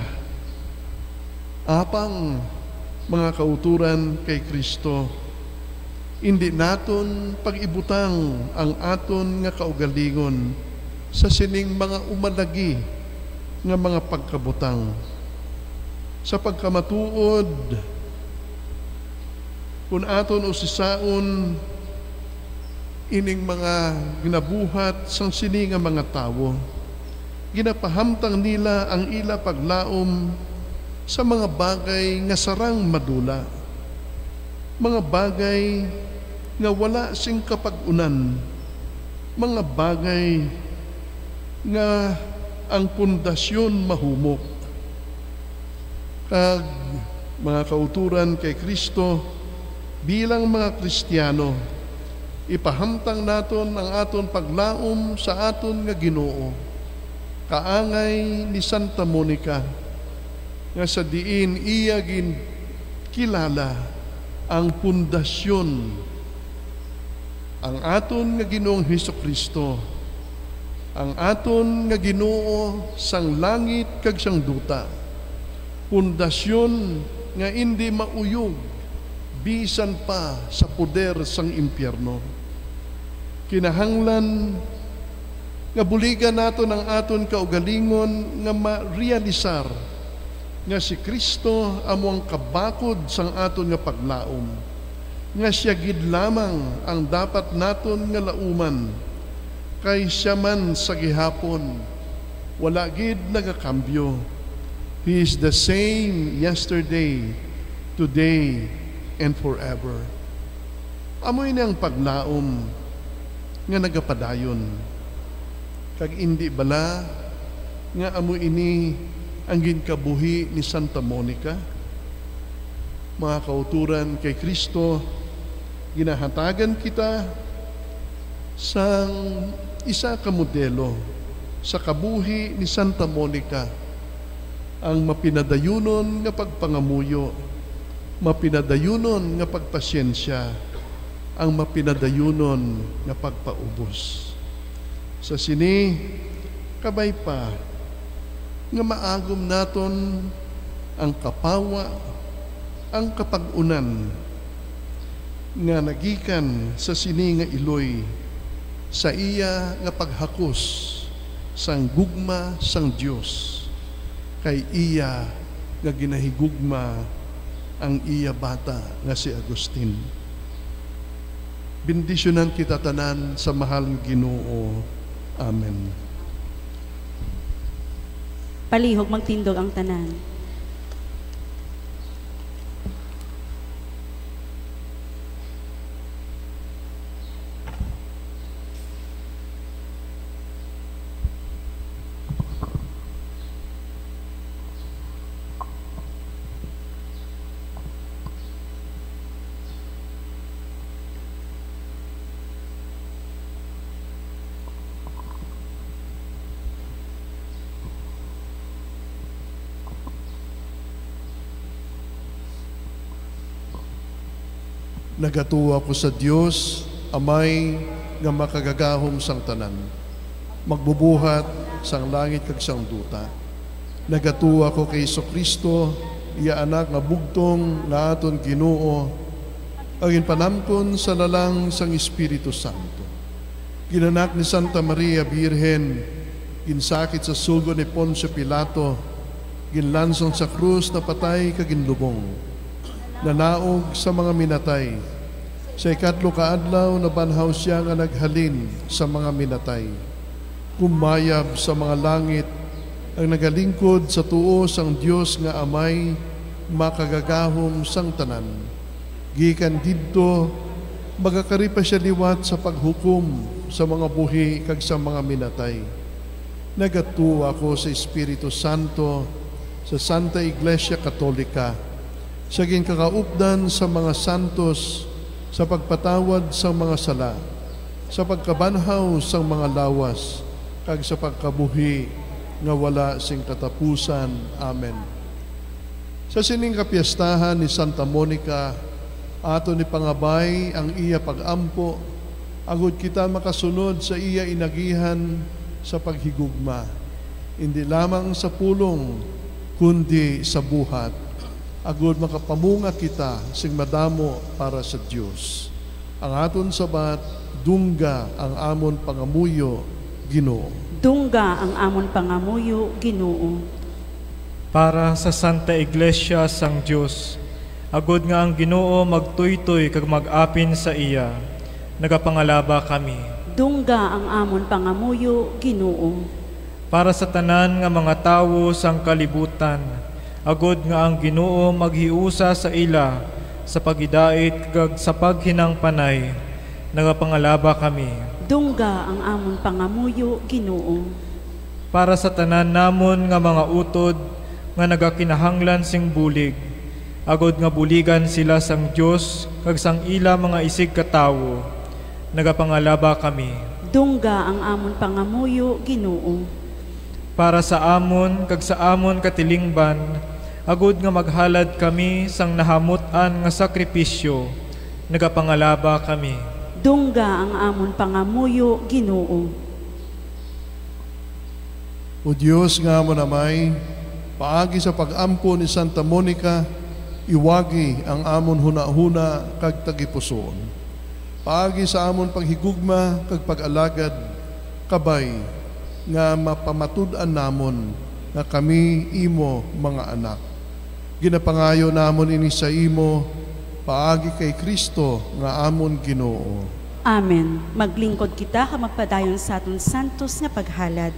Apang, mga kauturan kay Cristo, indi naton pag-ibutang ang aton nga kaugalingon sa sining mga umalagi nga mga pagkabutang. Sa pagkamatuod, kun aton usisaon ining mga ginabuhat sang sini nga mga tawo, ginapahamtang nila ang ila paglaom sa mga bagay nga sarang madula, mga bagay nga wala sing kapag-unan, mga bagay nga ang pundasyon mahumok. Kag, mga kauturan kay Cristo, bilang mga Kristiyano, Ipahamtang naton ang aton paglaom sa aton nga Ginoo, kaangay ni Santa Monica, nga sa diin iya ginkilala ang pundasyon, ang aton nga Ginoong Jesu-Cristo, ang aton nga Ginoo sang langit kag sang duta, pundasyon nga indi mauyog bisan pa sa poder sang impyerno. Kinahanglan nga buligan naton ang aton kaugalingon nga ma-realisar nga si Cristo amo ang kabakod sang aton nga paglaom, nga sia gid lamang ang dapat naton nga lauman, kay sia man sa gihapon, wala gid nagakambyo. He is the same yesterday, today, and forever. Amo ini ang paglaom nga nagapadayon. Kag indi bala nga amo ini ang ginkabuhi ni Santa Monica? Mga kauturan kay Cristo, ginahatagan kita sang isa ka modelo sa kabuhi ni Santa Monica, ang mapinadayunon nga pagpangamuyo, mapinadayunon nga pagpasyensya, ang mapinadayunon nga pagpaubos. Sa sini, kabay pa nga maagom naton ang kapawa, ang kapag-unan nga nagikan sa sini nga iloy, sa iya nga paghakos sang gugma sang Dios, kay iya nga ginahigugma ang iya bata nga si Agustin. Bendisyonan kita tanan sa mahal nga Ginoo. Amen. Palihog, magtindog ang tanan. Nagatuo ako sa Dios, Amay nga makagagahom sang tanan, magbubuhat sang langit kag sang duta. Nagatuo ako kay Jesu-Cristo, iya Anak nga bugtong nga aton Ginoo, nga ginpanamkon sa lalang sang Espiritu Santo. Ginanak ni Santa Maria Birhen, ginsakit sa sugo ni Poncio Pilato, ginlansong sa krus, napatay kag ginlubong. Nanaog sa mga minatay. Sa ikatlo ka adlaw nabanhaw sia nga naghalin sa mga minatay. Kumayab sa mga langit, ang nagalingkod sa tuo sang Dios nga Amay, makagagahom sang tanan. Gikan didto, magakari pa sia liwat sa paghukom sa mga buhi kag sa mga minatay. Nagatuo ako sa Espiritu Santo, sa Santa Iglesia Katolika, sa ginkakaupdan sa mga santos, sa pagpatawad sang mga sala, sa pagkabanhaw sang mga lawas, kag sa pagkabuhi nga wala sing katapusan. Amen. Sa sining kapiestahan ni Santa Monica, aton ipangabay ang iya pag-ampo, agud kita makasunod sa iya inagihan sa paghigugma, indi lamang sa pulong, kundi sa buhat, agud makapamunga kita sing madamo para sa Dios. Ang aton sabat, dungga ang amon pangamuyo, Ginoo. Dungga ang amon pangamuyo, Ginoo. Para sa Santa Iglesia sang Dios, agud nga ang Ginoo magtuytoy kag mag-apin sa iya, nagapangalaba kami. Dungga ang amon pangamuyo, Ginoo. Para sa tanan nga mga tawo sang kalibutan, agud nga ang Ginoo maghiusa sa ila sa paghidait kag sa paghinangpanay, nagapangalaba kami. Dungga ang amon pangamuyo, Ginoo. Para sa tanan namon nga mga utod nga nagakinahanglan sing bulig, agud nga buligan sila sang Dios kag sang ila mga isigkatawo, Nagapangalaba kami. Dungga ang amon pangamuyo, Ginoo. Para sa amon kag sa amon katilingban, agud nga maghalad kami sang nahamut-an nga sakripisyo, nagapangalaba kami. Dungga ang amon pangamuyo, Ginoo. O Dios nga amon Amay, paagi sa pag-ampo ni Santa Monica, iwagi ang amon hunahuna kag tagipusoon. Paagi sa amon paghigugma kag pag-alagad, kabay nga mapamatud-an namon nga kami imo mga anak. Ginapangayo namon ini sa imo paagi kay Cristo nga amon Ginoo. Amen. Maglingkod kita kag magpadayon sa aton santos nga paghalad.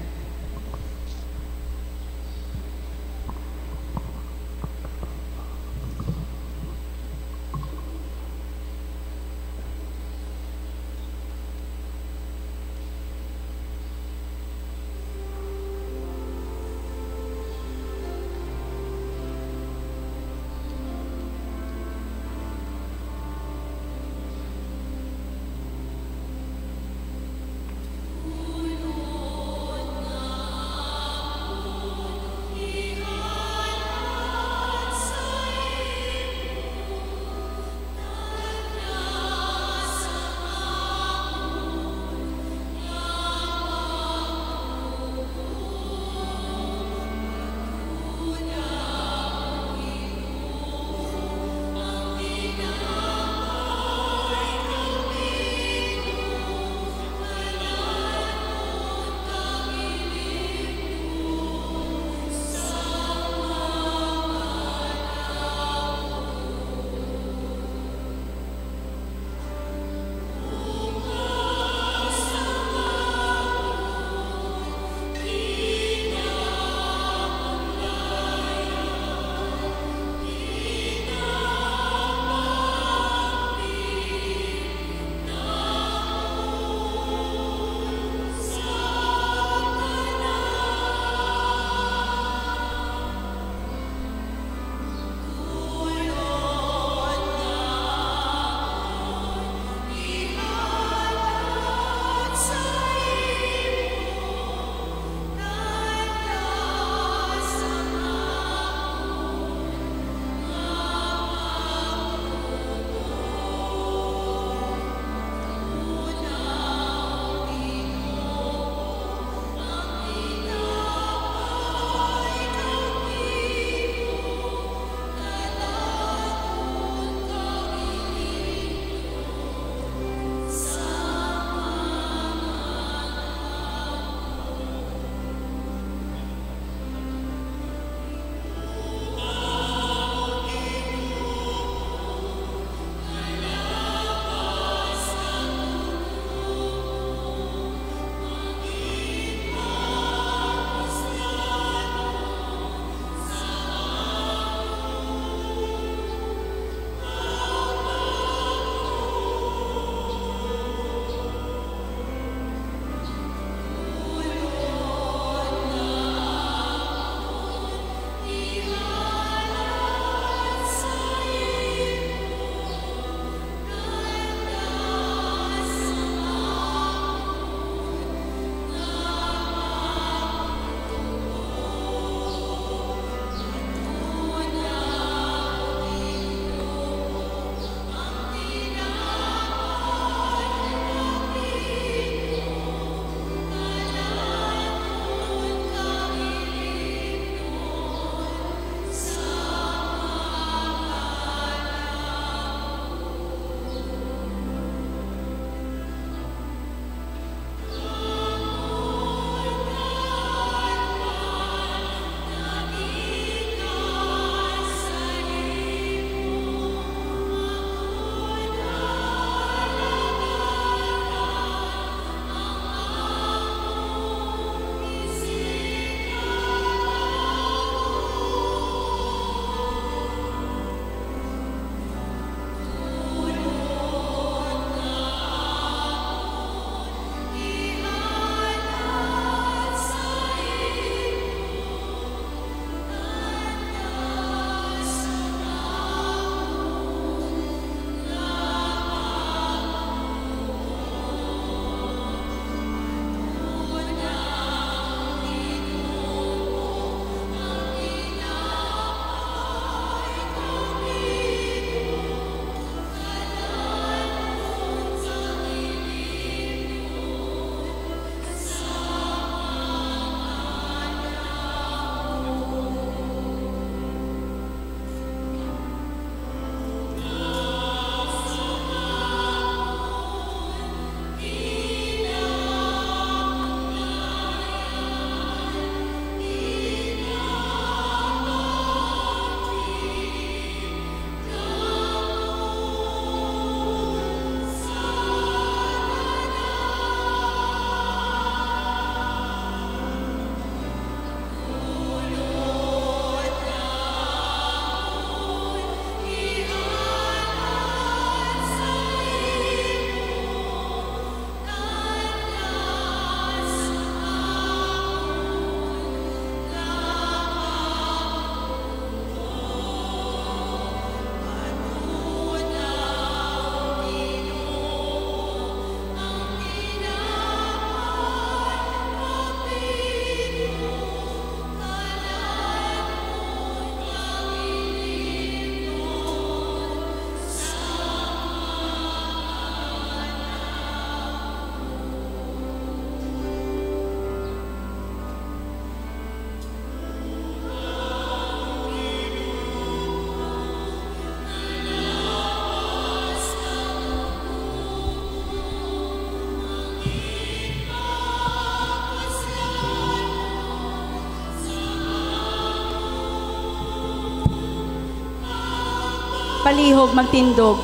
Palihog magtindog.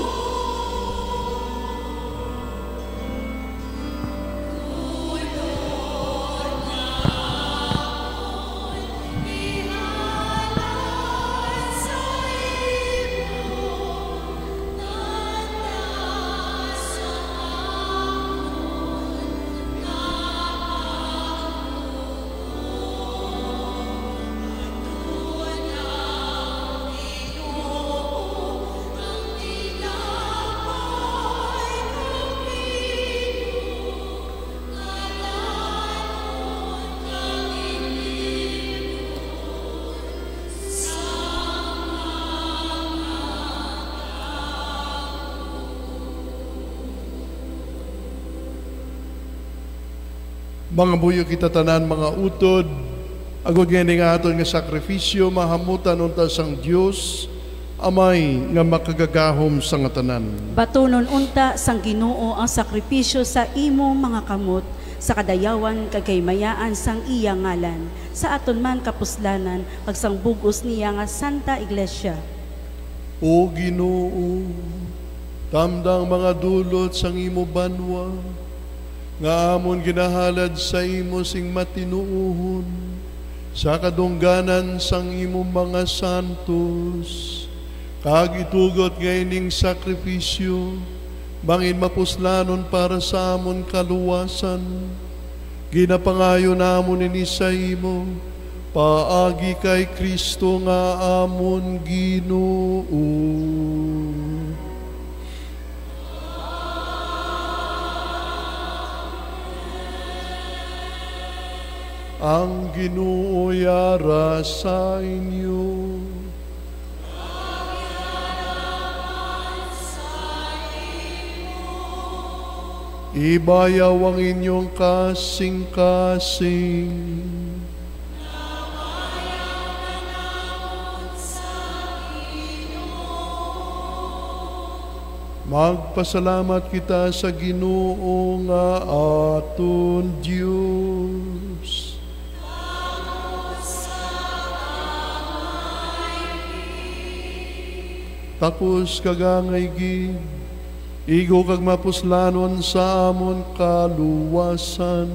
Mangamuyo kita tanan, mga utod, agod nga ini nga aton nga sakrifisyo mahamutan unta sang Dios, Amay nga makagagahom sa nga tanan. Batunon unta sang Ginoo ang sakrifisyo sa imo mga kamot, sa kadayawan kag kahimayaan sang iya ngalan, sa aton man kapuslanan, kag sang bug-os niya nga Santa Iglesia. O Ginoo, tamda ang mga dulot sang imo banwa, nga amon ginahalad sa imo sing matinuohon, sa kadungganan sang imo mga santos, kag itugot nga ining sakrifisyo mangin mapuslanon para sa amon kaluwasan. Ginapangayo namon ini sa imo, paagi kay Cristo nga amon Ginoo. Ang Ginoo yara sa inyo. Ibayaw ang inyong kasing-kasing. Magpasalamat kita sa Ginoo nga aton Dios. Takos kag angay gid, igo kag mapuslanon sa amon kaluwasan,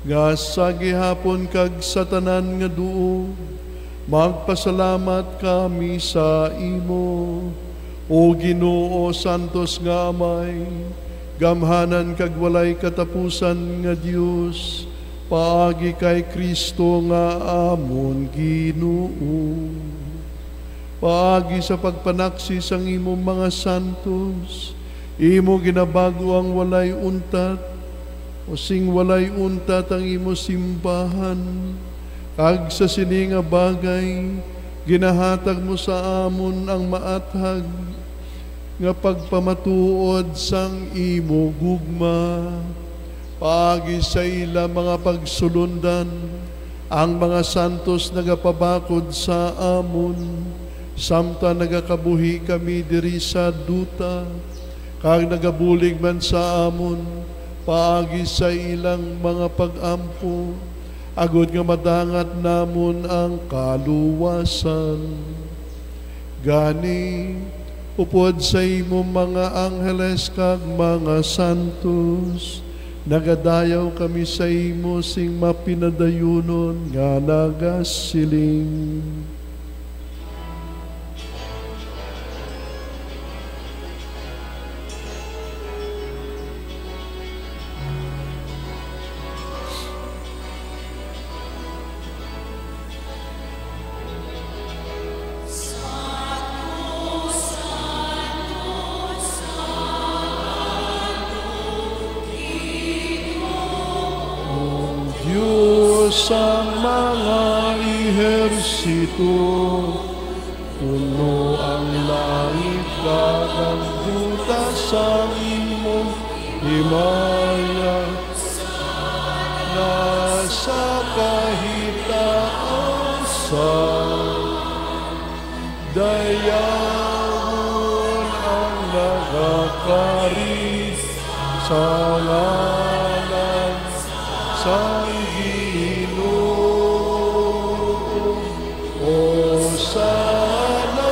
nga sa gihapon kag sa tanan nga duog, magpasalamat kami sa imo, O Ginoo, santos nga Amay, gamhanan kag walay katapusan nga Dios, paagi kay Cristo nga amon Ginoo. Paagi sa pagpanaksi sang imo mga santos, imo ginabag-o ang walay untat, o sing walay untat ang imo simbahan, kag sa sini nga bagay ginahatag mo sa amon ang maathag nga pagpamatuod sang imo gugma. Paagi sa ila mga pagsulondan, ang mga santos nagapabakod sa amon, samtang nagakabuhi kami diri sa duta, kag nagabulig man sa amon paagi sa ilang mga pag-ampo, agod nga madangat namon ang kaluwasan. Gani, upod sa imo mga angheles kag mga santos, nagadayaw kami sa imo sing mapinadayunon nga nagasiling. O Dios sang mga ehersito, puno ang langit kag ang duta sang imong himaya. Nga sa kahitaasan, dayawon ang nagakari sa ngalan sang Ginoo. Hosanna!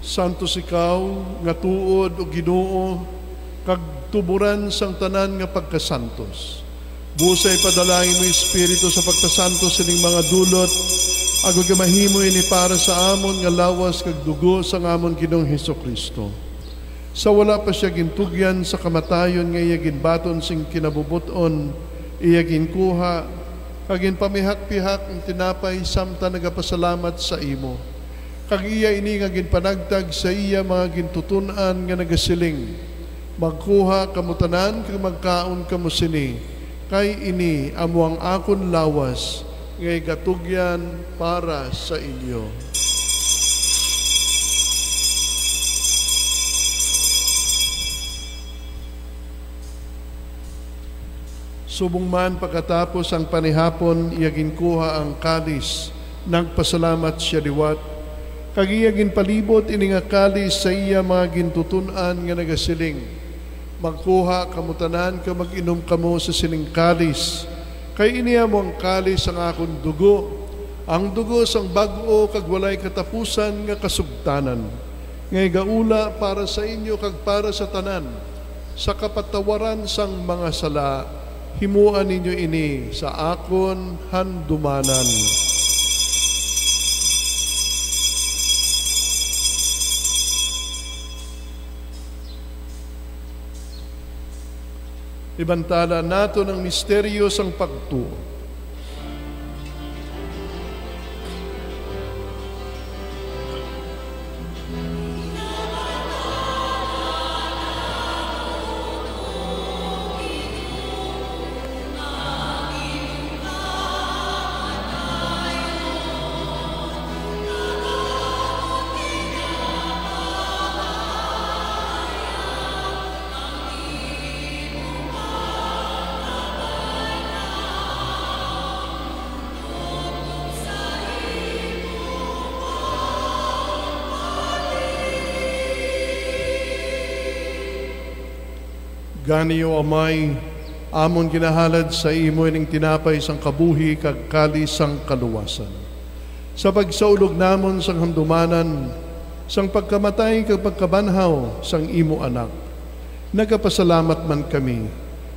Santos ikaw nga tuod, O Ginoo, kag tuboran sang tanan nga pagkasantos. Busa ipadala ang imo Espiritu sa pagkasantos sining mga dulot, agod nga mahimo ini para sa amon nga lawas kag dugo sang amon Ginoong Jesu-Cristo. Sa wala pa sia gintugyan sa kamatayon nga iya ginbaton sing kinabubot-on, iya ginkuha, kag ginpamihak-pihak ang tinapay samtang nagapasalamat sa imo. Kag iya ini nga ginpanagtag sa iya mga gintuton-an nga nagasiling, "Magkuha kamo tanan kag magkaon kamo sini, kay ini amo ang akon lawas nga igatugyan para sa inyo." Subong man pagkatapos ang panihapon, iya ginkuha ang kalis, nagpasalamat sia liwat, kag iya ginpalibot ini nga kalis sa iya mga gintuton-an nga nagasiling, "Magkuha kamo tanan kag mag-inom kamo sa sining kalis, kay ini amo ang kalis sang akon dugo, ang dugo sang bag-o kag walay katapusan nga kasugtanan, nga igaula para sa inyo kag para sa tanan, sa kapatawaran sang mga sala. Himoa ninyo ini sa akon handumanan." Ibantala naton ang misteryo sang pagtuo. Gani, O Amay, amon ginahalad sa imo ining tinapay sang kabuhi kag kalis sang kaluwasan, sa pagsaulog namon sang handumanan sang pagkamatay kag pagkabanhaw sang imo Anak. Nagapasalamat man kami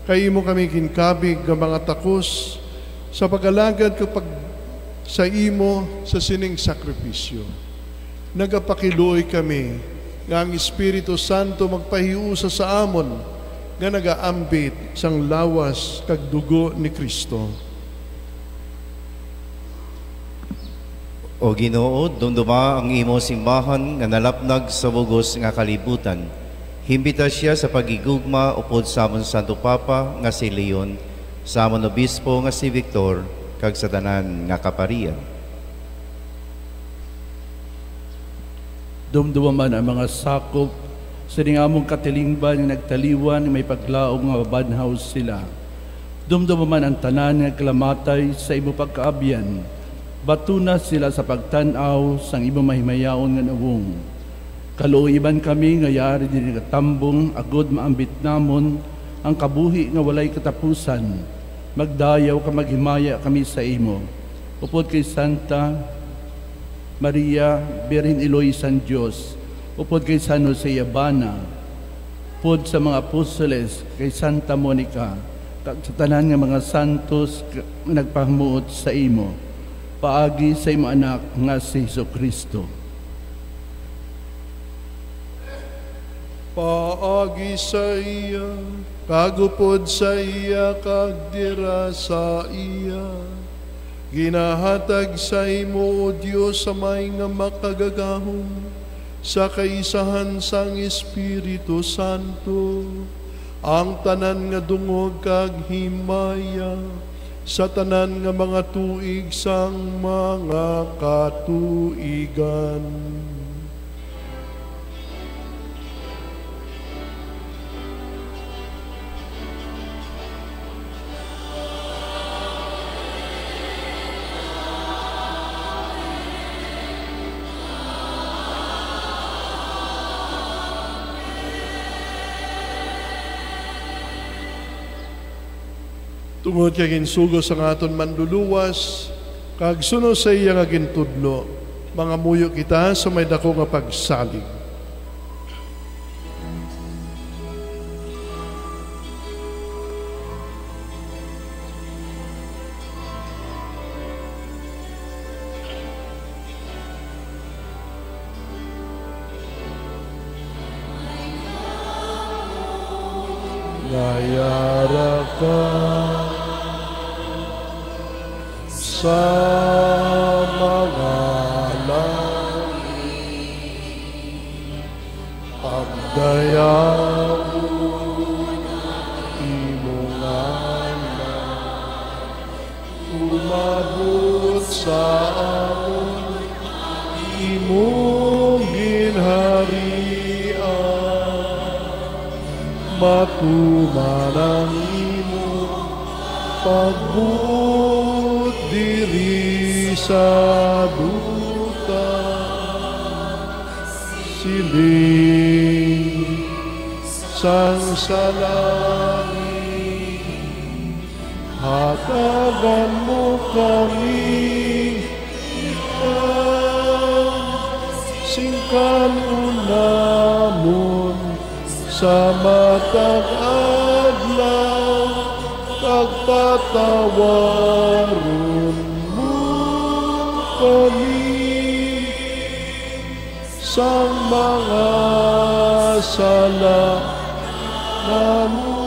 kay imo kami ginkabig nga mga takos sa pag-alagad kag pag-, sa imo sa sining sakripisyo. Nagapakiluoy kami nga ang Espiritu Santo magpahiusa sa amon nga nagaambit sang lawas kag dugo ni Cristo. O Ginoo, dumduma ang imo simbahan nga nalapnag sa bug-os nga kalibutan. Himbita sia sa paghigugma upod sa amon Santo Papa nga si Leon, sa amon Obispo nga si Victor, kag sa tanan nga kaparian. Dumduma man ang mga sakop sining among katilingban nga nagtaliwan nga may paglaom nga mabanhaw sila. Dumduma man ang tanan nga nagkalamatay sa imo pagkaabyan. Batuna sila sa pagtan-aw sang imo mahimayaon nga nawong. Kaluoy man kami nga yari diri nga tambong, agod maambit namon ang kabuhi nga walay katapusan. Magdayaw kag maghimaya kami sa imo, upod kay Santa Maria, Birhen Iloy sang Dios, upod kay San Jose Abana, upod sa mga apostoles, kay Santa Monica, kag sa tanan nga mga santos nga nagpahimuot sa imo, paagi sa imo Anak nga si Jesu-Cristo. Paagi sa iya, kag upod sa iya, kag dira sa iya, ginahatag sa imo, O Dios Amay nga Makagagahom, sa kaisahan sang Espiritu Santo, ang tanan nga dungog kag himaya sa tanan nga mga tuig sang mga katuigan. Tungod kay ginsugo sang aton Manluluwas, kag suno sa iya nga gintudlo, mangamuyo kita sa may daku nga pagsalig. Kayara ka sa mga langit, pagdayawon ang imo ngalan, umabot sa amon imong ginharian, matuman ang imo pagbuot diri sa duta siling sang sa langit. Hatagan mo kami sing kan-on namon sa matag adlaw, kag patawaron mo kami sang mga sala namon,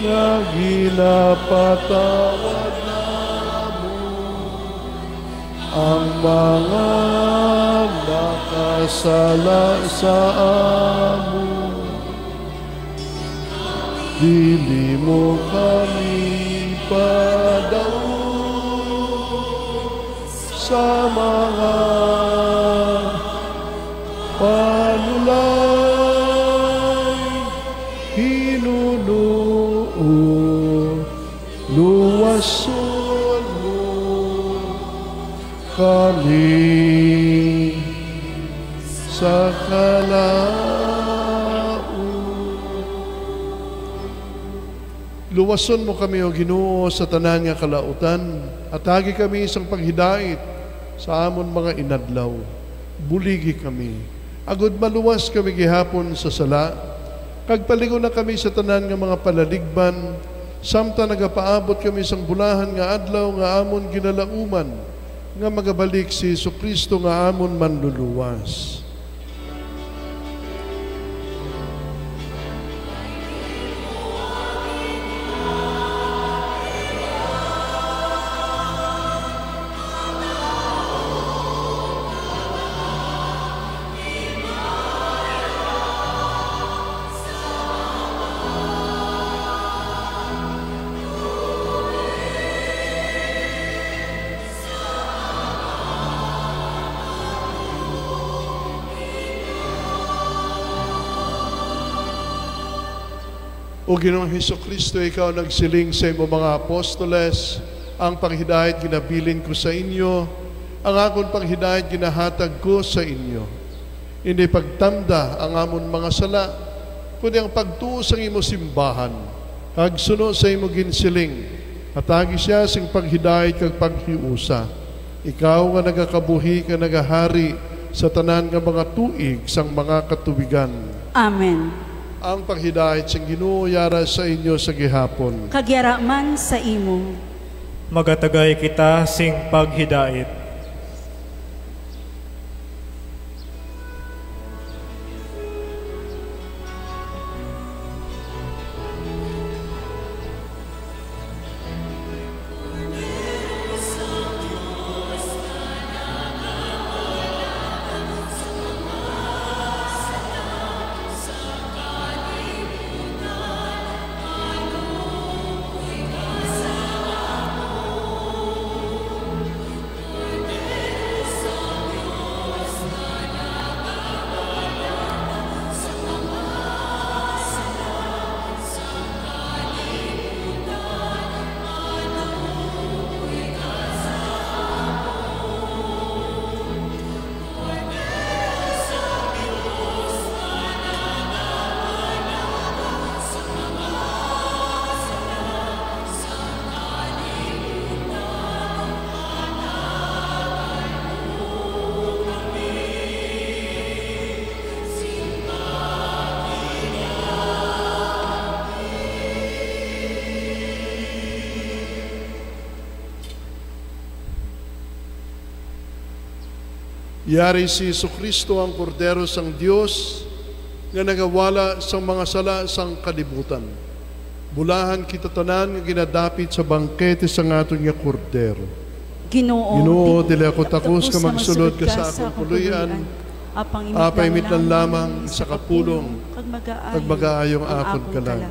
nga ginapatawad namon ang mga nakasala sa amon. Dili mo kami padayon sa mga panulay, hinunoon, luwason mo kami sa kalaut. Luwason mo kami, O Ginoo, sa tanan nga kalautan. Hatagi kami sang paghidait sa amon mga inadlaw. Buligi kami, agod maluwas kami gihapon sa sala, kag palig-on na kami sa tanan nga mga palaligban, samtang nagapaabot kami sang bulahan nga adlaw nga amon ginalauman, nga magabalik si Jesu-Cristo nga amon Manluluwas. O Ginoong Jesu-Cristo, ikaw nagsiling sa imo mga apostoles, "Ang paghidait ginabilin ko sa inyo, ang akon paghidait ginahatag ko sa inyo." Indi pagtamda ang amon mga sala, kundi ang pagtuo sang imo simbahan, kag suno sa imo ginsiling, hatagi sia sing paghidait kag paghiusa, ikaw nga nagakabuhi kag nagahari sa tanan nga mga tuig sang mga katuigan. Amen. Ang paghidait sang Ginoo yara sa inyo sa gihapon. Kag yara man sa imo. Magatagay kita sing paghidait. Yari si Jesu-Cristo, ang Kordero sang Dios, nga nagawala sang mga sala sang kalibutan. Bulahan kita tanan nga ginadapit sa bangkete sang aton nga Kordero. Ginoo, Ginoo, di- dili ako takos nga takos nga magsulod ka sa sa akon puloy-an, apang apay mitlan lamang sa kapulong, kag kag magaayong akon kalag.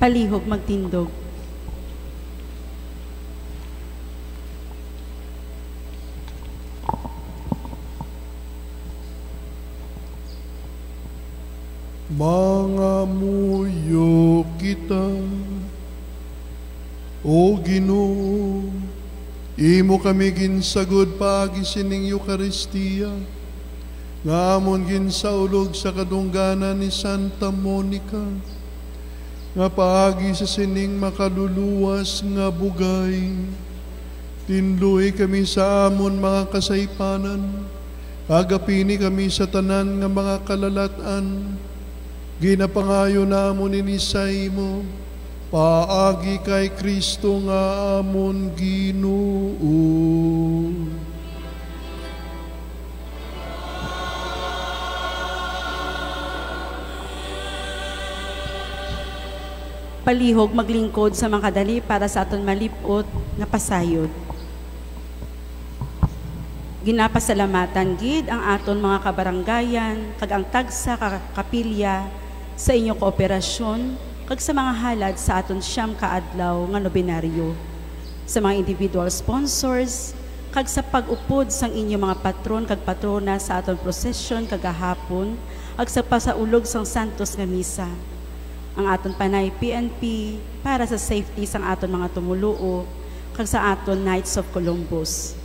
Palihog magtindog. Mangamuyo kita. O Ginoo, imo kami ginsagod paagi sining Eukaristia nga amon ginsaulog sa kadungganan ni Santa Monica, nga paagi sa sining makaluluwas nga bugay, tinluhi kami sa amon mga kasaypanan, kag apini kami sa tanan nga mga kalalat-an. Ginapangayo namon ini sa imo, paagi kay Cristo nga amon Ginoo. Palihog maglingkod sa mga kadali para sa aton malip-ot nga pasayod. Ginapasalamatan gid ang aton mga kabaranggayan kag ang tagsa ka kapilya sa inyo kooperasyon kag sa mga halad sa aton siyam ka adlaw nga nobenaryo, sa mga individual sponsors, kag sa pag-upod sang inyo mga patron kag patrona sa aton prosesyon kagahapon, kag sa pasaulog sang santos nga misa. Ang aton Panay P N P para sa safety sang aton mga tumoluo kag sa aton Knights of Columbus.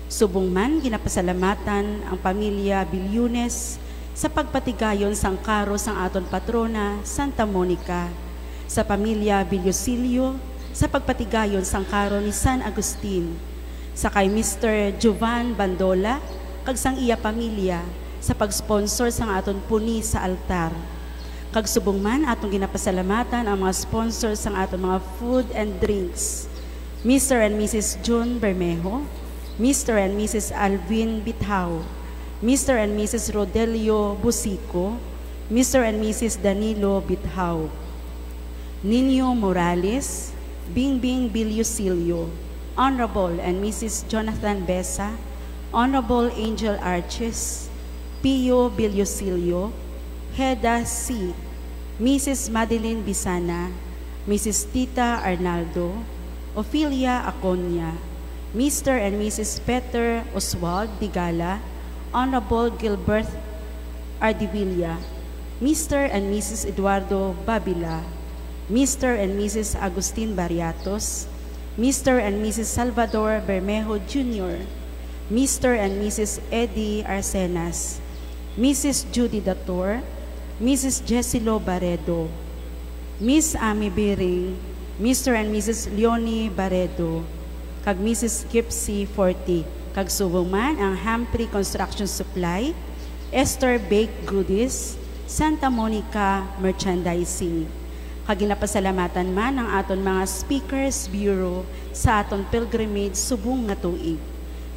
Subong man, ginapasalamatan ang pamilya Billunes sa pagpatigayon sang karo sang aton patrona, Santa Monica, sa pamilya Villosilio sa pagpatigayon sang karo ni San Agustin, sa kay Mister Jovan Bandola kag sang iya pamilya sa pag-sponsor sang aton puni sa altar. Kag subong man, atong ginapasalamatan ang mga sponsor sang aton mga food and drinks, Mister and Missus June Bermejo, Mister and Missus Alvin Bithao, Mister and Missus Rodelio Busico, Mister and Missus Danilo Bithao, Nino Morales, Bingbing Biliosilio, Honorable and Missus Jonathan Besa, Honorable Angel Arches, Pio Biliosilio, Heda C, Missus Madeline Bisana, Missus Tita Arnaldo, Ophelia Aconia, Mister and Missus Peter Oswald Digala, Honorable Gilbert Ardevilla, Mister and Missus Eduardo Babila, Mister and Missus Agustin Barriatos, Mister and Missus Salvador Bermejo Junior, Mister and Missus Eddie Arcenas, Missus Judy Dator, Missus Jessilo Barredo, Miss Amy Biring, Mister and Missus Leonie Barredo, kag Missus Gypsy Forte, kag subong man ang Hampri Construction Supply, Esther Baked Goodies, Santa Monica Merchandising. Kag ginapasalamatan man ang aton mga Speakers Bureau sa aton pilgrimage subong nga tuig,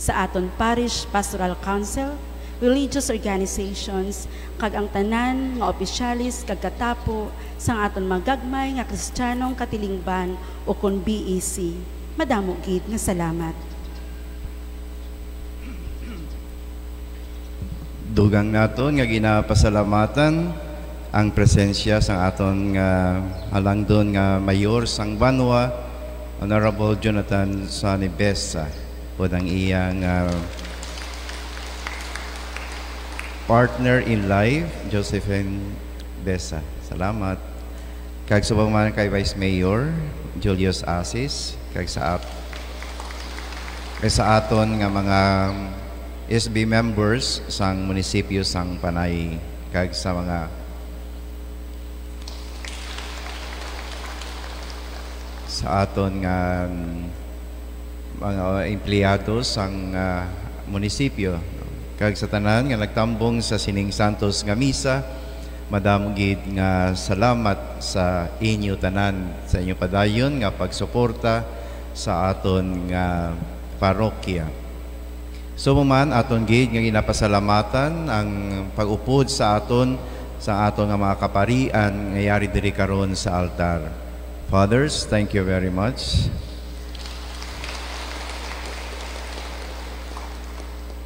sa aton Parish Pastoral Council, religious organizations, kag ang tanan nga opisyales kag katapo sang aton magagmay nga Kristiyanong Katilingban, ukon B E C. Madamo gid nga salamat. Dugang naton nga ginapasalamatan ang presensya sang aton nga halangdon nga mayor sang banwa, Honorable Jonathan Sonny Besa, ug ang iyang, ah, partner in life, Josephine Besa. Salamat. Kag subong man kay Vice Mayor Julius Asis, kag sa at-, kag sa aton nga mga S B members sang munisipyo sang Panay, kag sa mga, sa aton nga mga empleyado sang, ah, munisipyo, no? Kag sa tanan nga nagtambong sa sining santos nga misa, madamo gid nga salamat sa inyo tanan sa inyo padayon nga pagsuporta sa aton nga parokya. Subong man, aton gid nga ginapasalamatan ang pag-upod sa aton, sa aton nga mga kaparian nga yari diri karon sa altar. Fathers, thank you very much.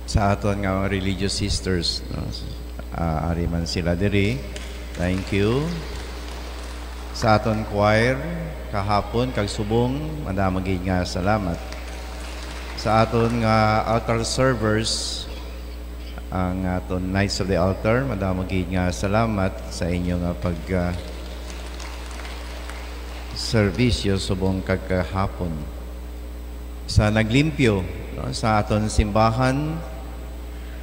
Sa aton nga mga religious sisters, no? Ah, ari man sila diri. Thank you. Sa aton choir, kahapon kag subong, madamo gid nga salamat. Sa aton nga altar servers, ang aton Knights of the Altar, madamo gid nga salamat sa inyo nga pag, ah, serbisyo subong kag kahapon. Sa naglimpyo, no, sa aton simbahan,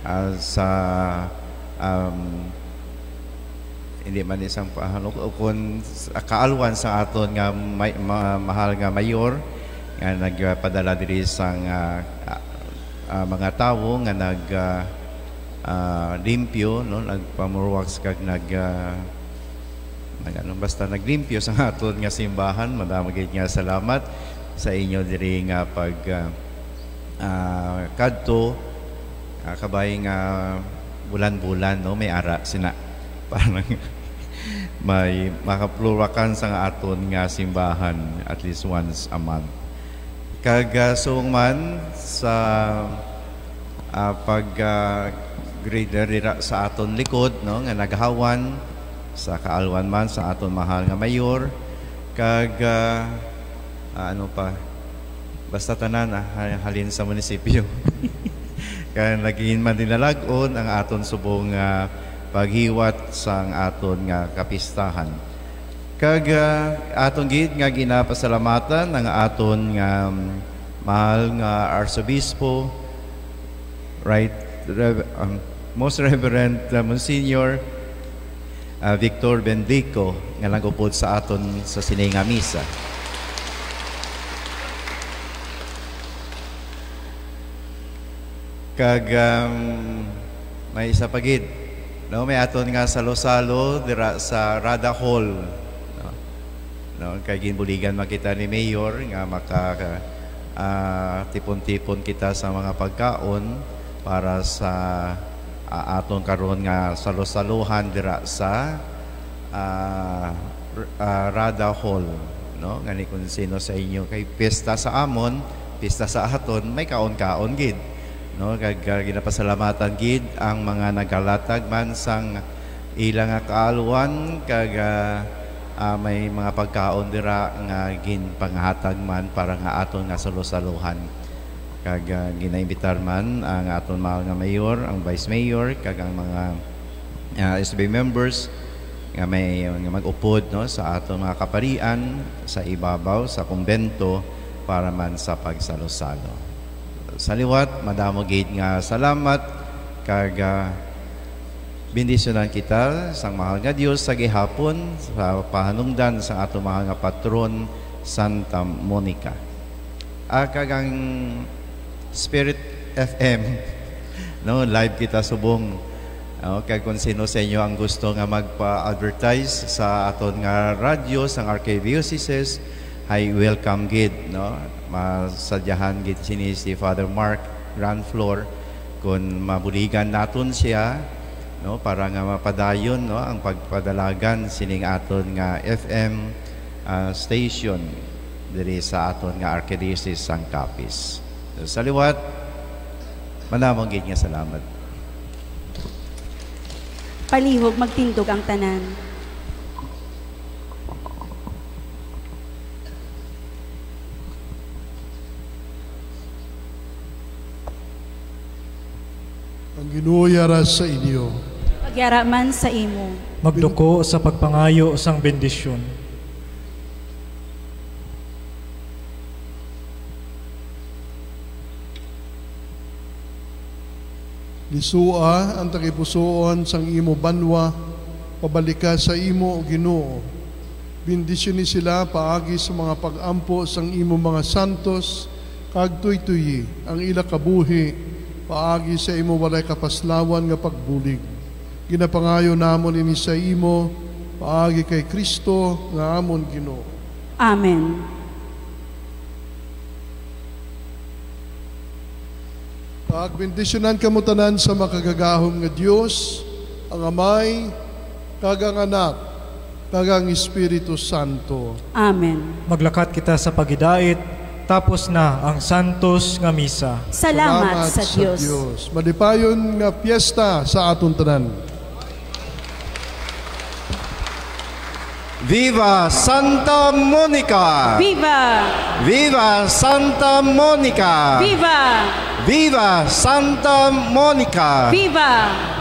ah, sa, um, hindi man isang pahanok, o kung sa kaalwan sa aton nga may, ma-, mahal nga mayor nga nagpadala diri sang, ah, ah, ah, mga tawo nga nag, ah, ah, limpyo, no, nagpamurwaks kag nag, ah, nag, ano, basta naglimpyo sa aton nga simbahan. Madamo gid nga salamat sa inyo diri nga pag, ah, ah, kadto, ah, kabay nga bulan-bulan, no, may ara sina. Parang may makapluwakan sa aton nga simbahan at least once a month. Kag, ah, subong man sa, ah, pag, ah, greeter dira sa aton likod, no, nga naghawan sa kaalwan man sa aton mahal nga mayor, kag, ah, ah, ano pa, basta tanan, ah, ha-, halin sa munisipyo. Kag nagin man dinalag-on ang aton subong, ah, paghiwat sang aton nga kapistahan. Kag, ah, aton gid nga ginapasalamatan ang aton nga, um, mahal nga Arsobispo, Right, Rev-, um, Most Reverend, uh, Monsignor, uh, Victor Bendico, nga nag-upod sa aton sa sini nga misa. Kag, um, may isa pa gid, no? May aton nga salo-salo dira sa Rada Hall, no? No, kay ginbuligan man kita ni Mayor nga maka, ah, tipon-tipon kita sa mga pagkaon para sa, ah, aton karon nga salo-saluhan dira sa, ah, r-, ah, Rada Hall, no? Gani, kung sino sa inyo kay pista sa amon, pista sa aton, may kaon-kaon gid, no? Kag, ah, ginapasalamatan gid ang mga naghalatag man sang ila nga kaalwan, kag, ah, ah, may mga pagkaon dira nga ginpanghatag man para nga aton nga salo-saluhan. Kag, ah, ginaimbitar man ang aton mahal nga mayor, ang vice mayor, kag ang mga, ah, S B members nga may, nga mag-upod, no, sa aton mga kaparian sa ibabaw sa kumbento para man sa pagsalo-salo. Sa liwat, madamo gid nga salamat, kag, ah, bendisyonan kita sang mahal nga Dios sa gihapon sa pahanungdan sang aton mahal nga patron, Santa Monica. Ah, kag ang Spirit F M, no, live kita subong. Oh, kag kung sino sa inyo ang gusto nga magpa-advertise sa aton nga radyo sang Archdiocese, hay welcome gid, no? Masadyahan gid sini si Father Mark Granflor, kung mabuligan naton siya, no, para nga mapadayon, no, ang pagpadalagan sining aton nga F M, ah, station diri sa aton nga Archdiocese sang Capiz. So, sa liwat, manamong gid nga salamat. Palihog, magtindog ang tanan. Ang Ginoo yara sa inyo. Pagyara man sa imo. Magduko sa pagpangayo sang bendisyon. Lisua ang tagipusoon sang imo banwa, pabalika sa imo, O Ginoo. Bendisyoni sila paagi sa mga pag-ampo sang imo mga santos, kag tuytoyi ang ila kabuhi paagi sa imo walay kapaslawan nga pagbulig. Ginapangayo namon ini sa imo paagi kay Cristo nga amon Ginoo. Amen. Pagbendisyonan kamo tanan sa makagagahom nga Dios, ang Amay, kag ang Anak, kag ang Espiritu Santo. Amen. Maglakat kita sa paghidait, tapos na ang santos nga misa. Salamat sa Dios. Malipayon nga piyesta sa aton tanan. Viva Santa Monica! Viva! Viva Santa Monica! Viva! Viva Santa Monica! Viva!